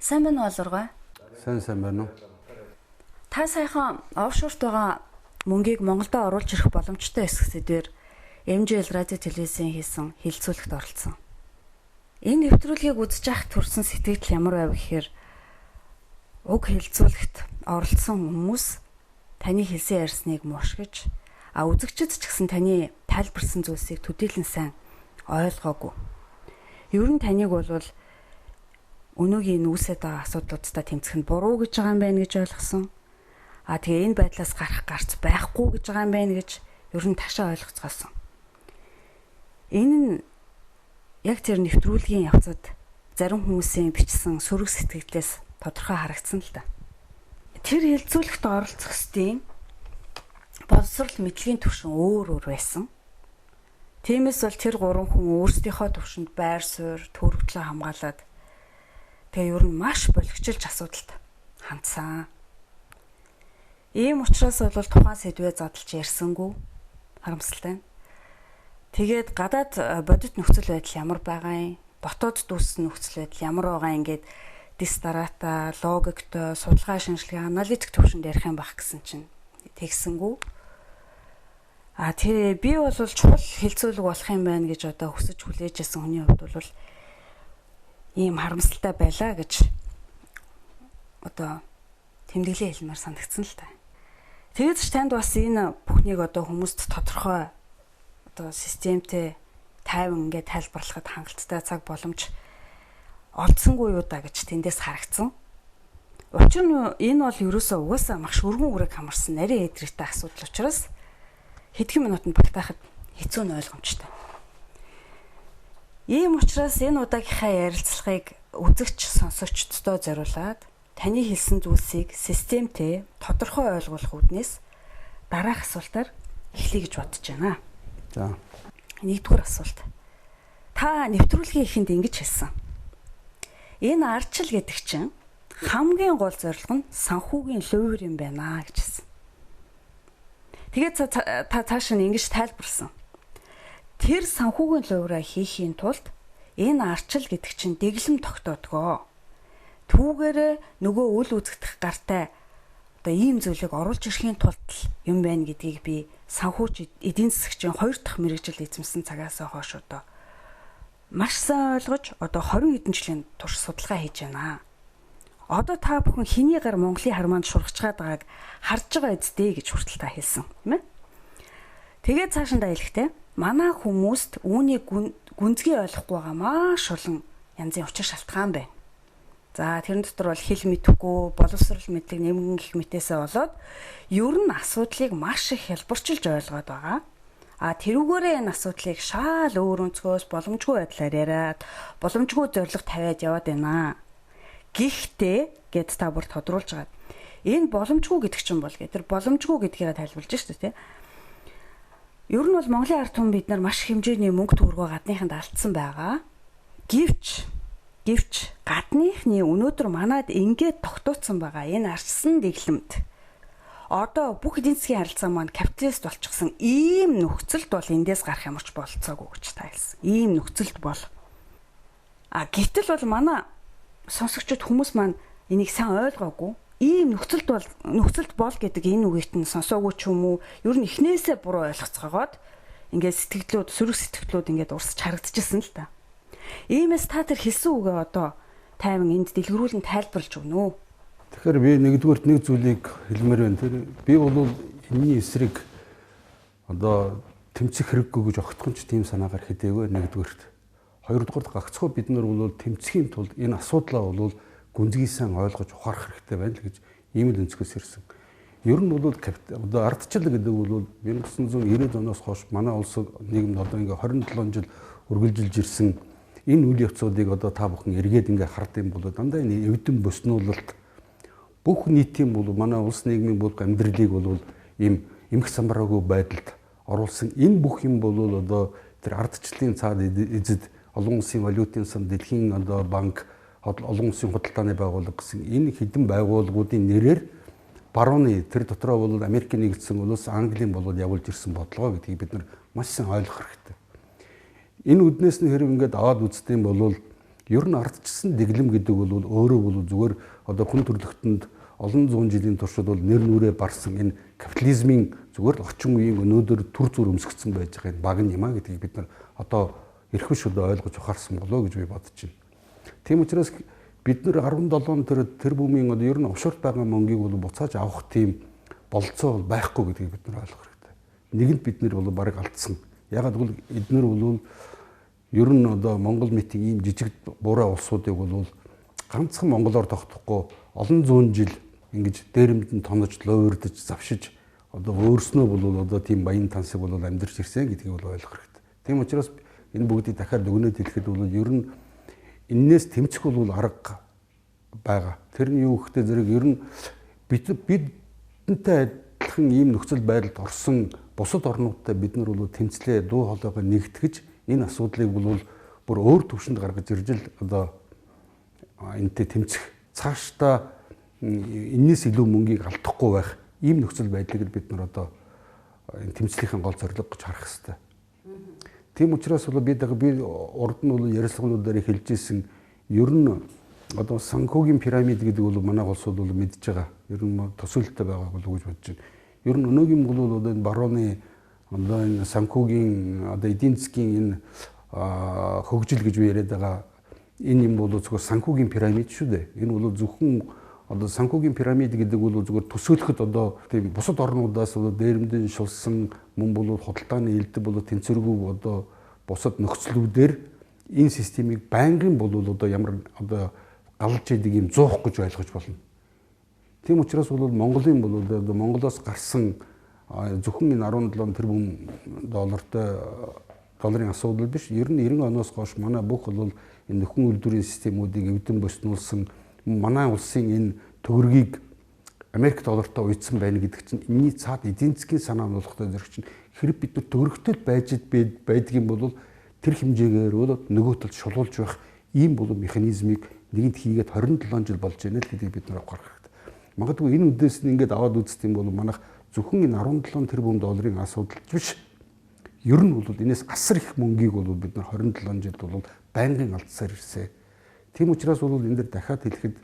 Сайн байна уу, Олоргой? Сайн байна уу? Та саяхан офшорт байгаа мөнгийг Монголдо оруулж ирэх боломжтой эсэх сэдвээр MJL радио телевизийн хийсэн хэлэлцүүлэгт оролцсон. Энэ нэвтрүүлгийг үзэж байхад төрсэн сэтгэл ямар байв гэхээр уг хэлэлцүүлэгт оролцсон хүмүүс таны хэлсэн ярьсныг муушгиж, үзэгчид ч гэсэн таны тайлбарсан зүйлсийг төдийлөн сайн ойлгоогүй. Ер нь таныг бол өнөөгийн энэ үүсээд байгаа асуудлуудтай тэмцэх нь буруу гэж байгаа юм байна гэж ойлгосон. Тэгээ энэ байдлаас гарах гарц байхгүй гэж байгаа юм байна гэж ер нь ташаа ойлгоцгоосон. Энэ нь яг тэр нэвтрүүлгийн явцад зарим хүмүүсийн бичсэн сөрөг сэтгэлдээс тодорхой харагдсан л да. Тэр хэлэлцүүлэгт оролцох ёстийн боловсрол мэдлэгийн түвшин өөр өөр байсан. Тиймээс бол тэр гурван хүн өөрсдийнхөө түвшинд байр суурь, төрөгдлөө хамгаалаад тэгээ ер нь маш болгочилж асуудалд хандсан. Ийм учраас бол тухайн сэдвээ задлж ярьсангүй, харамсалтай. Тэгээд гадаад бодит нөхцөл байдал ямар байгаа юм, дотоод дүүссэн нөхцөл байдал ямар байгаа юм гээд дис дараатай, логиктой, судалгаа шинжилгээ, аналитик төвшөнд ярих юм байх гэсэн чинь тэгсэнгүү. Тэр би бол чухал хэлцүүлэг болох юм байна гэж одоо хүсэж хүлээж байсан хүний хувьд бол ийм харамсалтай байлаа гэж одоо тэмдэглэлийн хэлмээр санагдсан л та. Тэгээд ч танд бас энэ бүхнийг одоо хүмүүст тодорхой одоо системтэй тайван ингээд тайлбарлахад хангалттай цаг боломж олдсонгүй юу да гэж тэндээс харагдсан. Учир нь энэ бол ерөөсөө угаасаа маш өргөн үрэг хамарсан нарийн эдрэгтэй асуудал учраас хэдхэн минутанд багтаахад хэцүү нь ойлгомжтой. Ийм учраас энэ удаагийнхаа ярилцлагыг үзэгч сонсогчдод зориулаад таны хэлсэн зүйлсийг системтэй тодорхой ойлгуулах үүднээс дараах асуултаар эхлэе гэж бодож байна. За. Нэгдүгээр асуулт. Та нэвтрүүлгийн эхэнд ингэж хэлсэн. Энэ ардчил гэдэг чинь хамгийн гол зорилго нь санхүүгийн лувир юм байна гэж хэлсэн. Тэгээд та цааш нь ингэж тайлбарласан. Тэр санхүүгийн лувираа хийхийн тулд энэ ардчил гэдэг чинь дэглэм тогтоодгоо. Түүгээрээ нөгөө үл үзэгдэх гартай одоо ийм зүйлийг оруулж ирэхийн тулд юм байна гэдгийг би санхүүч эдийн засгчийн хоёр дахь мэргэжил эзэмсэн цагаас хойш одоо маш сайн ойлгож одоо 20 хэдэн жилийн турш судалгаа хийж байна. Одоо та бүхэн хэний гар Монголын хармаанд шургаж байгааг харж байгаа үсттэй гэж хүртэл та хэлсэн, тийм ээ. Тэгээд цааш нь хэлэхдээ манай хүмүүст үүнийг гүнзгий ойлгохгүй байгаа маш олон янзын учир шалтгаан байна. За тэрэн дотор бол хэл мэдэхгүй, боловсрол мэдлэг нэмгэн гэх мэтээсээ болоод ер нь асуудлыг маш их хялбарчилж ойлгоод байгаа. Тэрүүгээрээ энэ асуудлыг шаал өөр өнцгөөс боломжгүй байдлаар яриад, боломжгүй зорилго тавиад яваад байна. Гэхдээ гэд та бүр тодруулж байгаа. Энэ боломжгүй гэдэг чинь бол тэр боломжгүй гэдгийг тайлбарлаж шүү дээ, тэ. Ер нь бол Монголын ард түмэн бид нар маш хэмжээний мөнгө төгрөгөө гадныханд алдсан байгаа. Гэвч гадныхны өнөөдөр манад ингээд тогтооцсон байгаа энэ арчсан дэглэмд одоо бүх эдийн засгийн харилцаа маань капиталист болчихсон ийм нөхцөлд бол эндээс гарах ямарч болцоогүй гэж та хэлсэн. Ийм нөхцөлд бол. Гэтэл бол манай сонсогчид хүмүүс маань энийг сайн ойлгоогүй. Ийм нөхцөлд бол гэдэг энэ үгийг нь сонсоогүй ч юм уу, ер нь эхнээсээ буруу ойлгоцоогоод ингээд сэтгэлдлүүд, сөрөг сэтгэлдлүүд ингээд урсж харагдчихсан л та. Иймээс та тэр хэлсэн үгээ одоо тайван энд дэлгэрүүлэн тайлбарлаж өгнө үү? Тэгэхээр би нэгдүгüрт нэг зүйлийг хэлмээр байна. Тэр би бол энэний эсрэг одоо тэмцэх хэрэггүй гэж огтхон ч тийм санаагаар хэдийгүй нэгдүгüрт. Хоёрдугаарт гагцхүү бид нар бол тэмцэхийн тулд энэ асуудлаа бол гүнзгий сайн ойлгож ухаарах хэрэгтэй байна л гэж ийм л өнцгөөс ирсэн. Ер нь бол одоо ардчил гэдэг бол 1990 оноос хойш манай улс нийгэмд одоо ингээ 27 жил үргэлжилж ирсэн энэ үйл явцуудыг одоо та бүхэн эргээд ингээ хард юм бол дандаа энэ эвдэн боснуулалт бүх нийтийн бол манай улс нийгмийн бүх амьдралыг бол ийм эмх самбараагүй байдалд оруулсан энэ бүх юм бол одоо тэр ардчлалын цаад эзэд олон улсын валютын сан, дэлхийн одоо банк, олон улсын худалдааны байгууллага гэсэн энэ хэдэн байгууллагуудын нэрээр барууны тэр дотроо бол Америкийн нэгдсэн улс, Английн болоод явуулж ирсэн бодлого гэдгийг бид нар маш сайн ойлгох хэрэгтэй. Энэ үднээс нь хэрэг ингээд аваад үздэг юм бол Ер нь ардчилсан дэглэм гэдэг бол өөрөө бол зүгээр одоо хүн төрөлхтөнд олон зуун жилийн туршид бол нэр нүрээ барсан энэ капитализмын зүгээр л орчин үеийн өнөөдөр түр зуур өмсгдсөн байж байгаа энэ баг нь юм а гэдгийг бид нар одоо эрх биш одоо ойлгож ухаарсан болоо гэж би бодож байна. Тийм учраас бид нар 17 тэр бүүмийн одоо ер нь офшорт байгаа мөнгийг бол буцааж авах тийм бололцоо бол байхгүй гэдгийг бид нар ойлгох хэрэгтэй. Нэгэнт бид нар бол бараг алдсан. Ягаад гэвэл эднэр бол ер нь одоо Монгол мэтийн ийм жижиг бураа улсуудыг бол ганцхан монголоор тогтохгүй олон зуун жил ингэж дээрэмдэн тонож, луурдаж, завшиж одоо өөрснөө бол одоо тийм баян тансаг бол амьдарч ирсэн гэдгийг бол ойлгох хэрэгтэй. Тийм учраас энэ бүгдийг дахиад дүгнээд хэлэхэд бол ер нь энээс тэмцэх бол арга байгаа. Тэр нь юу гэхдээ зэрэг ер нь бидэнтэй адилхан ийм нөхцөл байдалд орсон бусад орнуудтай бид нар бол тэмцлээ, дуу хоолойгоо нэгтгэж энэ асуудлыг бол бүр өөр төвшөнд гаргаж ирж л одоо энэтэй тэмцэх, цаашдаа энэс илүү мөнгийг алдахгүй байх ийм нөхцөл байдлыг бид нар одоо энэ тэмцлийнхэн гол зорилго гэж харах хэрэгтэй. Тийм учраас бол би урд нь бол ярилцлагануудаар хэлж ирсэн, ер нь одоо санхүүгийн пирамид гэдэг бол манай улсууд бол мэдж байгаа. Ер нь төсөөлөлтөй байгаа болов уу гэж бодож байна. Ер нь өнөөгийн бол одоо энэ барууны одоо энэ санхүүгийн одоо эдийн засгийн энэ хөгжил гэж би яриад байгаа энэ юм бол зөвхөн санхүүгийн пирамид шүү дээ. Энэ бол зөвхөн одоо санхүүгийн пирамид гэдэг бол зөвхөн төсөөлөхөд одоо тийм бусад орнуудаас одоо дээрэмдэн шулсан мөн бол худалдааны элдв бол тэнцвэргүй одоо бусад нөхцлүүдээр энэ системийг байнгын бол одоо ямар одоо галж идэг юм зуух гэж ойлгож болно. Тийм учраас бол Монголын бол одоо Монголоос гарсан зөвхөн энэ 17 тэрбум доллартай долларын асуудал биш. Ер нь 90 оноос хойш манай бүх бол энэ нөхөн үйлдвэрийн системүүдийг эвдэн боснуулсан манай улсын энэ төгрөгийг Америк доллартай уйдсан байна гэдэг чинь энэний цаад эдийн засгийн санаа нь болохтой зэрэг чинь хэрэг бид нар төгрөгтэй байж байдгийн бол тэр хэмжээгээр бол нөгөө талд шулуулж байх ийм бол механизмыг нэгэнт хийгээд 27 жил болж байна л гэдгийг бид нар авах хэрэгтэй. Магадгүй энэ үдээс нь ингээд аваад үздэг юм бол манайх зөвхөн энэ 17 тэрбум долларын асуудал биш. Ер нь бол энэс асар их мөнгийг бол бид нар 27 жилд бол байнгын алдсаар ирсэн. Тийм учраас бол энэ дэр дахиад хэлэхэд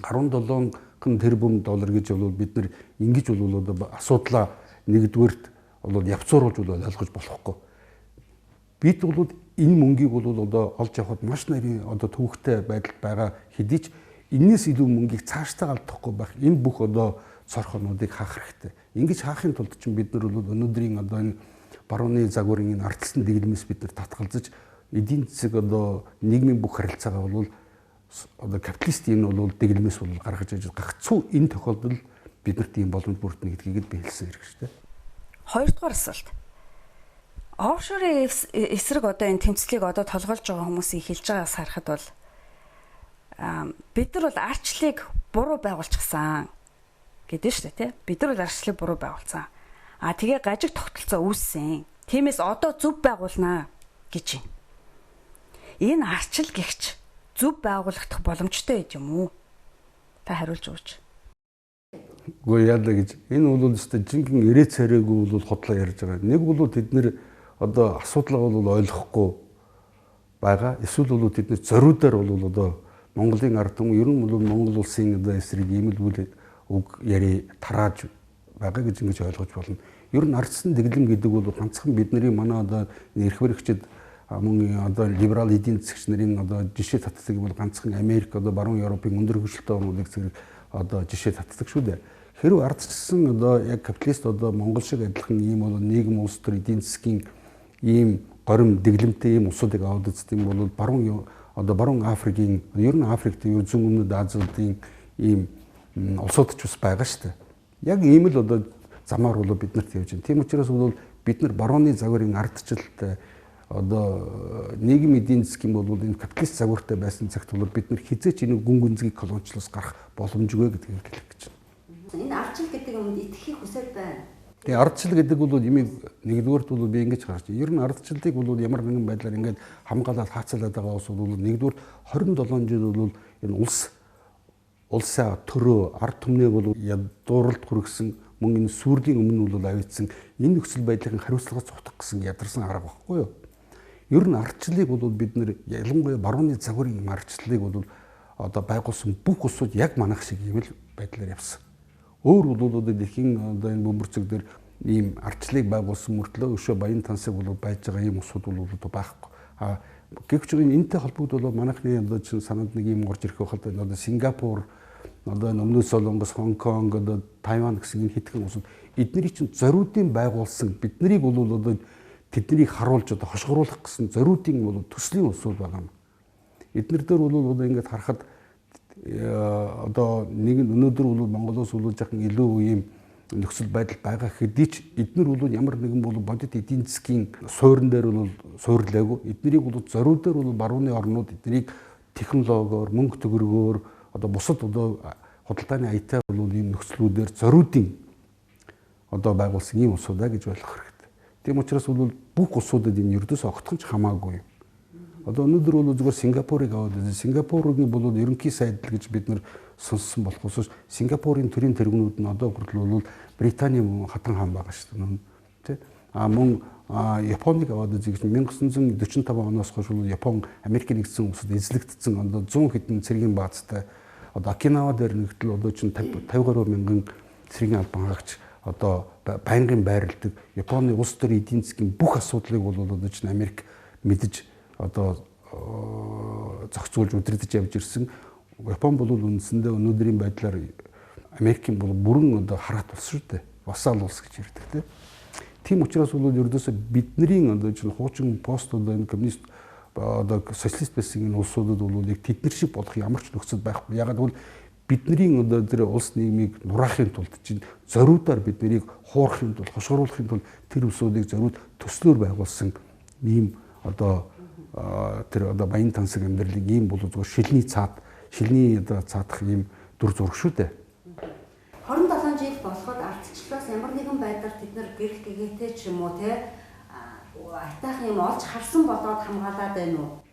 17 тэрбум доллар гэж бол бид нар ингэж бол одоо асуудлаа нэгдүгээрт бол явцууруулж бол ойлгож болохгүй. Бид бол энэ мөнгийг бол одоо олж авахд маш нарийн одоо төвөгтэй байдалд байгаа хэдий ч энэс илүү мөнгийг цаашдаа алдахгүй байх энэ бүх одоо цорхонуудыг хаах хэрэгтэй. Ингэж хаахын тулд чинь бид нар бол өнөөдрийн одоо энэ барууны загварын энэ ардчилсан дэглэмээс бид нар татгалзаж эдийн засаг одоо нийгмийн бүх харилцаагаа бол одоо капиталист энэ бол дэглэмээс бол гаргаж иж гагцхүү энэ тохиолдолд биднэрт ийм боломж бүрдэнэ гэдгийг би хэлсэн хэрэг шүү дээ. Хоёрдугаар асуулт. Офшорын эсрэг одоо энэ тэмцлийг одоо толгойлж байгаа хүмүүсийн хэлж байгаагаас харахад бол бид нар бол ардчлалыг буруу байгуулчихсан гэдэг нь шүү дээ, тий? Бид нар бол ардчлалыг буруу байгуулсан. А тэгээ гажиг тогтолцоо үүссэн. Тиймээс одоо зөв байгуулнаа гэж байна. Энэ ардчил гихч зөв байгуулагдах боломжтой гэж юм уу? Та хариулж өгөөч. Үгүй яалаа гэж. Энэ бол өстой жинхэнэ ирээ царайгүй бол худлаа ярьж байгаа. Нэг бол тэд нэр одоо асуудлаа бол ойлгохгүй байгаа. Эсвэл бол тэд нэр зориудаар бол одоо Монголын ард түмэн ер нь бол Монгол улсын одоо эсрэг ийм л үйл үг яри тарааж байгаа гэж ингэж ойлгож болно. Ер нь ардсан дэглэм гэдэг бол ганцхан бидний манай одоо эрх баригчид мөн одоо либерал эдийн засгч нарын одоо жишээ татдаг бол ганцхан Америк одоо баруун Европын өндөр хөгжилтэй орнуудыг зэрэг одоо жишээ татдаг шүү дээ. Хэрвээ ардчилсан одоо яг капиталист одоо Монгол шиг адилхан ийм бол нийгэм улс төр эдийн засгийн ийм горим дэглэмтэй ийм улсуудыг аваад үздэг юм бол баруун одоо баруун Африкийн ер нь Африкт зүүн өмнөд Азиудын ийм улсууд ч бас байгаа шүү дээ. Яг ийм л одоо замаар бол бид нарт явж байна. Тийм учраас бол бид нар барууны загварын ардчилалтай одоо нийгэм эдийн засгийн бол энэ капиталист загвартай байсан цагт бол бид нар хизээч энэ гүн гүнзгий колоничлоос гарах боломжгүй гэдгийг хэлэх гэж байна. Энэ ардчил гэдэг юмд итгэхийг хүсээд байна. Тэгээ ардчил гэдэг бол ямиг нэгдүгээрт бол би ингэж харж байна. Ер нь ардчлалыг бол ямар нэгэн байдлаар ингээд хамгаалаад хаацлаад байгаа улсууд бол нэгдүгээр 27 жил бол энэ улсаа төрөө ард түмнээ бол ядууралд хүргэсэн мөн энэ сүрлийн өмнө бол авидсан энэ нөхцөл байдлын хариуцлагаас зугтах гэсэн ядарсан арга байхгүй юу? Ер нь ардчлалыг бол бид нэр ялангуяа барууны загварын юм ардчлалыг бол одоо байгуулсан бүх улсууд яг манайх шиг юм л байдлаар явсан. Өөр бол одоо дэлхийн одоо энэ бөмбөрцөг дээр ийм ардчлалыг байгуулсан мөртлөө өшөө баян тансаг бол байж байгаа ийм улсууд бол одоо байхгүй. А гэвч энэтэй холбогдвол манайхны одоо чинь санаанд нэг юм орж ирэх байхад одоо Сингапур, одоо Өмнөд Солонгос, Хонконг, одоо Тайван гэсэн энэ хэдхэн улсууд эднэрийг чинь зориудын байгуулсан биднийг бол одоо тэднийг харуулж одоо хошгоруулах гэсэн зориудын бол төслийн улсууд байгаа юм. Эднэр дээр бол одоо ингээд харахад одоо нэг нь өнөөдөр бол Монголоос бол жаахан илүү ийм нөхцөл байдал байгаа хэдий ч эднэр бол ямар нэгэн бол бодит эдийн засгийн суурин дээр бол суурлаагүй. Эднэрийг бол зориудаар бол барууны орнууд эднийг технологиор, мөнгө төгрөгөөр одоо бусад одоо худалдааны аятай бол ийм нөхцлүүдээр зориудын одоо байгуулсан ийм улсуудаа гэж ойлгох хэрэгтэй. Тийм учраас бол бүх улсуудад энэ ердөөс огтхон ч хамаагүй юм. Одоо өнөөдөр бол зүгээр Сингапурыг аваад үзье. Сингапурын бол ерөнхий сайдл гэж бид нэр сонссон болохоос Сингапурын төрийн тэргүүнүүд нь одоо хүртэл бол Британий хатан хаан байгаа шүү дээ. Тэ? А мөн Японыг аваад үзье гэж 1945 оноос хойш бол Япон Америкийн нэгдсэн улсад эзлэгдсэн одоо 100 хэдэн цэргийн баазтай одоо Окинава дээр нэгтэл одоо чинь 50 гаруй мянган цэргийн албан хаагч одоо байнгын байрладаг. Японы улс төрийн эдийн засгийн бүх асуудлыг бол одоо чинь Америк мэдэж одоо зохицуулж удирдах явж ирсэн. Япон бол үндсэндээ өнөөдрийн байдлаар Америкийн бол бүрэн одоо хараат улс шүү дээ. Вассал улс гэж ярьдаг тийм. Тийм учраас бол ердөөсөө бидний одоо чинь хуучин пост одоо энэ коммунист одоо социалист байсан энэ улсуудад бол яг тэднэр шиг болох ямар ч нөхцөл байхгүй. Ягаад гэвэл бидний одоо тэр улс нийгмийг нураахын тулд чинь зориудаар биднийг хуурахын тулд, хошгоруулахын тулд тэр улсуудыг зориуд төслөөр байгуулсан ийм одоо тэр одоо баян тансаг амьдралыг ийм бол зүгээр шилний цаад, шилний одоо цаадах ийм дүр зураг шүү дээ. 27 жил болоход ардчлалаас ямар нэгэн байдлаар тэд нар гэрэл гэгээтэй ч юм уу те айтайхан юм олж харсан болоод хамгаалаад байна уу?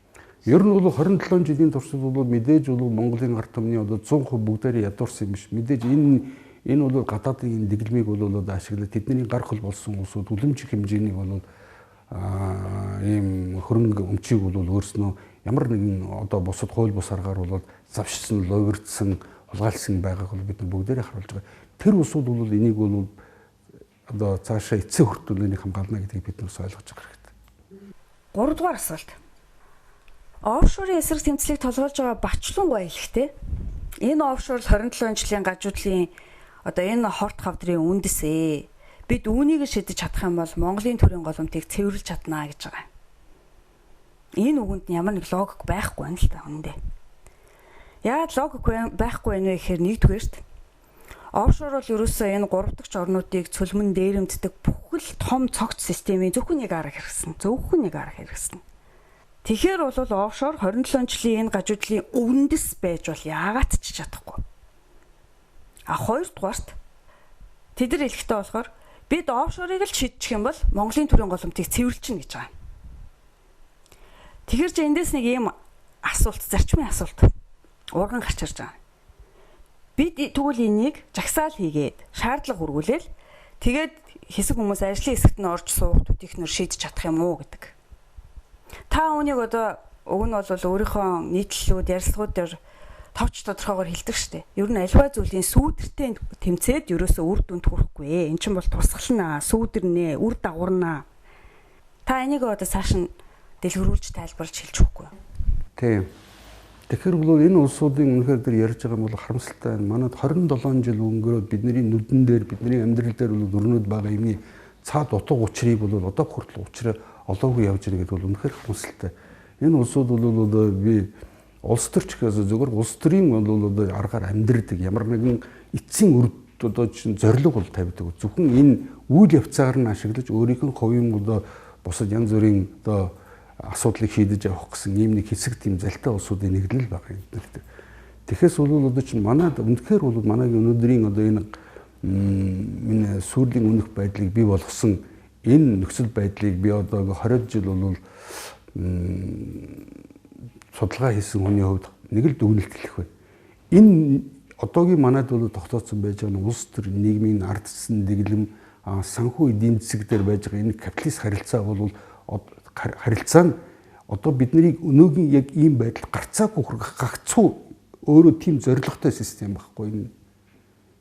Ер нь бол 27 жилийн туршид бол мэдээж бол Монголын ард түмний одоо 100% бүгдээрээ ядуурсан юм биш. Мэдээж энэ бол гадаадын энэ дэглэмийг бол одоо ашиглаад тэдний гар хөл болсон улсууд үлэмжих хэмжээний бол ийм хөрөнгө өмчийг бол өөрснөө ямар нэгэн одоо бусад хууль бус аргаар бол завшсан, луйвардсан, хулгайлсан байгааг бол бид нар бүгдээрээ харуулж байгаа. Тэр улсууд бол энийг бол одоо цаашаа эцсийн хүртэл энийг хамгаална гэдгийг бид нар ойлгож байгаа хэрэгтэй. 3 дугаар асуулт. Офшорын эсрэг тэмцлийг толгойлж байгаа Бачлун гой хэлэхдээ энэ офшор 27 жилийн гажуудлын одоо энэ хорт хавдрын үндэс ээ. Бид үүнийг шидэж чадах юм бол Монголын төрийн голомтыг цэвэрлж чаднаа гэж байгаа. Энэ үгэнд нь ямар нэг логик байхгүй юм л та үнэндээ. Яагаад логик байхгүй вэ гэхээр нэгдүгээрт офшор бол ерөөсөө энэ 3 дахь орнуудыг цөлмөн дээрэмддэг бүхэл том цогц системийн зөвхөн нэг арга хэрэгсэн. Зөвхөн нэг арга хэрэгсэн. Тэгэхээр бол офшор 27 жилийн энэ гажуудлын үндэс байж бол яагаад ч чадахгүй. А хоёрдугаарт тэд нар хэлэхдээ болохоор бид офшорыг л шидчих юм бол Монголын төрийн голомтыг цэвэрлэчихнэ гэж байгаа. Тэгэхээр чи эндээс нэг ийм асуулт, зарчмын асуулт урган гарч ирж байгаа. Бид тэгвэл энийг жагсаал хийгээд шаардлага хүргүүлээл тэгээд хэсэг хүмүүс ажлын хэсэгт нь орж суух төдийхнөр шийдэж чадах юм уу гэдэг. Та үүнийг одоо уг нь бол өөрийнхөө нийтлэлүүд, ярилцлагууд дээр товч тодорхойгоор хэлдэг штеп. Ер нь альва зүйлийн сүүдэртэй тэмцээд ерөөсөө үр дүнд хүрэхгүй. Эн чинь бол тусгална, сүүдэрнэ, үр дагаварна. Та энийг одоо цааш нь дэлгэрүүлж тайлбарлаж хэлж өгөхгүй. Тийм. Тэгэхээр бол энэ улсуудын үнэхээр дээр ярьж байгаа юм бол харамсалтай байна. Манайд 27 жил өнгөрөөд бидний нүдэн дээр, бидний амьдрал дээр бол өрнөд байгаа юмны цаад утга учирыг бол одоо хүртэл учраа олоогүй явж байгаа гэдэг бол үнэхээр харамсалтай. Энэ улсууд бол одоо би улс төрч гэхээс зөвхөн улс төрийн бол одоо аргаар амьдрдаг ямар нэгэн эцсийн үр одоо чинь зорилго бол тавьдаг. Зөвхөн энэ үйл явцаар нь ашиглаж өөрийнх нь хувийн одоо бусад янз бүрийн одоо асуудлыг шийдэж явах гэсэн ийм нэг хэсэг тийм залтай улсуудын нэгдэл байгаа юм байна. Тэгэхээс бол одоо чинь манад үнэхээр бол манайгийн өнөөдрийн одоо энэ энэ сүүлийн үнэх байдлыг бий болгосон энэ нөхцөл байдлыг би одоо 20 жил бол судалгаа хийсэн хүний хувьд нэг л дүгнэлт хэлэх байна. Энэ одоогийн манайд бол тогтооцсон байж байгаа нь улс төр нийгмийн ардчсан дэглэм санхүү эдийн засаг дээр байж байгаа энэ капиталист харилцаа бол харилцаа нь одоо биднийг өнөөгийн яг ийм байдал гарцаагүй хүргэх гагцхүү өөрөө тийм зорилготой систем байхгүй энэ.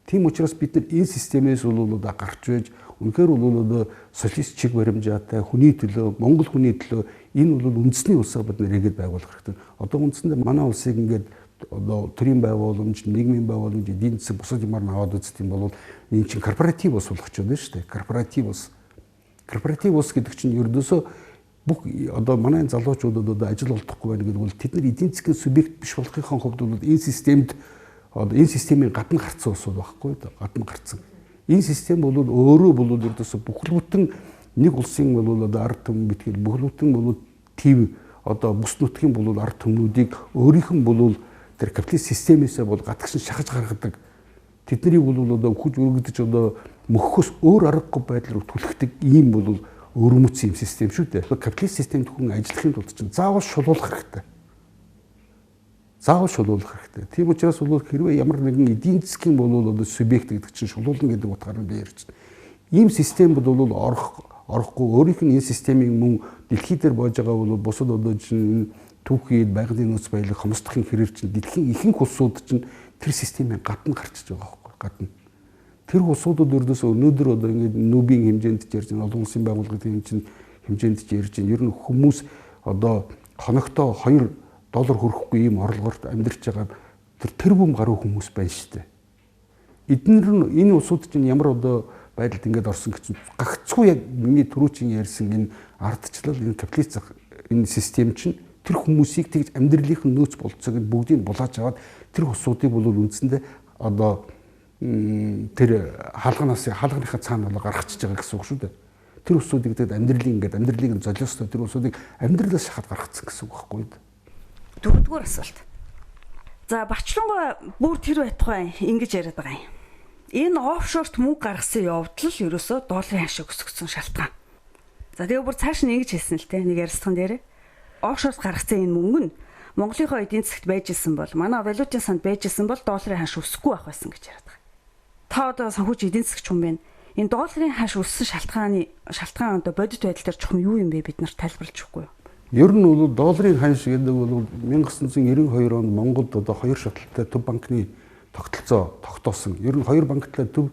Тийм учраас бид нар энэ системээс бол одоо гарч байж үнэхээр бол одоо социалист чиг баримжаатай хүний төлөө, Монгол хүний төлөө энэ бол үндэсний улсаа бид нар эргээд байгуулах хэрэгтэй. Одоо үндсэндээ манай улсыг ингээд одоо төрийн байгууламж, нийгмийн байгууламж, эдийн засаг бусад юмар нь аваад үзэх юм бол энэ чинь корпоратив улс болох ч байна шүү дээ. Корпоратив улс. Корпоратив улс гэдэг чинь ердөөсөө бүх одоо манай залуучуудад одоо ажил олдохгүй байна гэдэг бол тэд нар эдийн засгийн субъект биш болохынхон хувьд бол энэ системд одоо энэ системийн гадна гарцсан улсууд байхгүй гадна гарцсан. Энэ систем бол өөрөө бол ердөөсөө бүхэл бүтэн нэг улсын бол одоо ард түмэн битгэл бүхэл бүтэн бол төв одоо бүс нутгийн бол ард түмнүүдийг өөрийнх нь бол тэр капиталист системээсээ бол гадагшин шахаж гаргадаг. Тэднийг бол одоо өхөж өргөдөж одоо мөхөхөөс өөр аргагүй байдал руу түлхдэг ийм бол өвөрмөц юм систем шүү дээ. Капиталист системд хүн ажиллахын тулд чинь заавал шулуулах хэрэгтэй. Заавал шулуулах хэрэгтэй. Тийм учраас бол хэрвээ ямар нэгэн эдийн засгийн бол одоо субъект гэдэг чинь шулуулна гэдэг утгаар нь би ярьж байна. Ийм систем бол орохгүй өөрийнх нь энэ системийн мөн дэлхий дээр боож байгаа бол бусад одоо чинь түүхий байгалийн нөөц баялаг хомсдохын хэрээр чинь дэлхийн ихэнх улсууд чинь тэр системийн гадна гарчиж байгаа байхгүй гадна. Тэр улсуудад ердөөсөө өнөөдөр одоо ингээд нүүбийн хэмжээнд ч ярьж байна, олон улсын байгууллагын хэмжээнд ч ярьж байна. Ер нь хүмүүс одоо хоногтоо $2 хүрэхгүй ийм орлогоор амьдарч байгаа тэр тэрбум гаруй хүмүүс байна шүү дээ. Эднэр нь энэ улсууд чинь ямар одоо байдалд ингээд орсон гэсэн гагцхүү яг миний түрүүчийн ярьсан энэ ардчлал, энэ капиталист энэ систем чинь тэр хүмүүсийг тэгж амьдралынх нь нөөц болцоог нь бүгдийг булааж аваад тэр улсуудыг бол үндсэндээ одоо тэр хаалганыхаа цаана бол гаргачихж байгаа гэсэн үг шүү дээ. Тэр улсуудыг тэгээд амьдралын ингээд амьдралыг нь золиостой тэр улсуудыг амьдралаас шахаад гаргацсан гэсэн үг байхгүй юу? Дөрөвдүгээр асуулт. За Бачлангуй бүр тэр байтугай ингэж яриад байгаа юм. Энэ офшорт мөнгө гаргасан явдал л ерөөсөө долларын ханшиг өсгөсөн шалтгаан. За тэгээ бүр цааш нь ингэж хэлсэн л те нэг ярилцлаган дээр. Офшорт гаргасан энэ мөнгө нь Монголынхоо эдийн засагт байж исэн бол манай валютын санд байж исэн бол долларын ханш өсөхгүй байх байсан гэж яриад байгаа. Та одоо санхүүч эдийн засагч хүн байна. Энэ долларын ханш өссөн шалтгаан одоо бодит байдал дээр чухам юу юм бэ бид нарт тайлбарлаж өгөхгүй юу? Ер нь бол долларын ханш гэдэг бол 1992 онд Монголд одоо хоёр шатлалтай төв банкны тогтолцоо тогтоосон. Ер нь хоёр банктай төв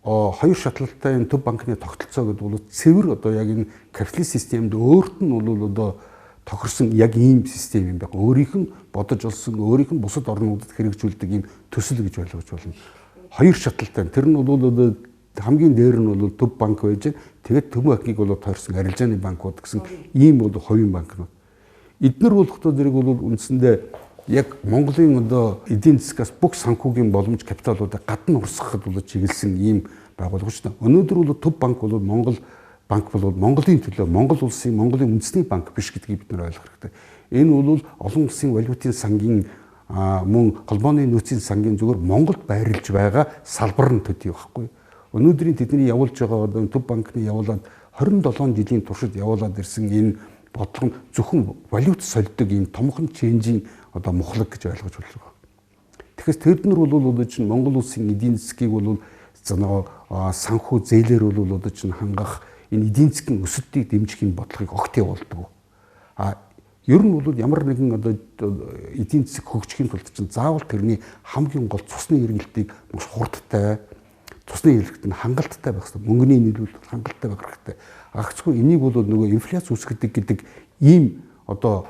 хоёр шатлалтай энэ төв банкны тогтолцоо гэдэг бол цэвэр одоо яг энэ капиталист системд өөрт нь бол одоо тохирсон яг ийм систем юм байна. Өөрийнх нь бодож олсон, өөрийнх нь бусад орнуудад хэрэгжүүлдэг ийм төсөл гэж ойлгож байна. Хоёр шатлалтай. Тэр нь бол одоо хамгийн дээр нь бол төв банк байж, тэгээд төв банкыг бол тойрсон арилжааны банкуд гэсэн ийм бол хувийн банкнууд. Эднэр болохдоо зэрэг бол үндсэндээ яг Монголын одоо эдийн засгаас бүх санхүүгийн боломж капиталуудыг гадна урсгахад бол чиглэсэн ийм байгууллага шүү дээ. Өнөөдөр бол төв банк бол Монгол банк бол Монголын төлөө Монгол улсын Монголын үндэсний банк биш гэдгийг бид нар ойлгох хэрэгтэй. Энэ бол олон улсын валютын сангийн мөн холбооны нөөцийн сангийн зүгээр Монголд байрлаж байгаа салбар нь төдий байхгүй. Өнөөдрийн тэдний явуулж байгаа одоо төв банкны явуулаад 27 жилийн туршид явуулаад ирсэн энэ бодлого нь зөвхөн валют сольдог ийм томхон ченжийн одоо мухлаг гэж ойлгож байна. Тэгэхээр тэд нар бол одоо чинь Монгол улсын эдийн засгийг бол санхүү зээлээр бол одоо чинь хангах энэ эдийн засгийн өсөлтийг дэмжих энэ бодлогыг огт явуулдаг. А ер нь бол ямар нэгэн одоо эдийн засаг хөгжихийн тулд чинь заавал тэрний хамгийн гол цусны хэрэглэлтийг маш хурдтай, цусны хэрэглэлт нь хангалттай байх хэрэгтэй. Мөнгөний нийлүүлэлт хангалттай байх хэрэгтэй. Агцгүй энийг бол нөгөө инфляц үүсгэдэг гэдэг ийм одоо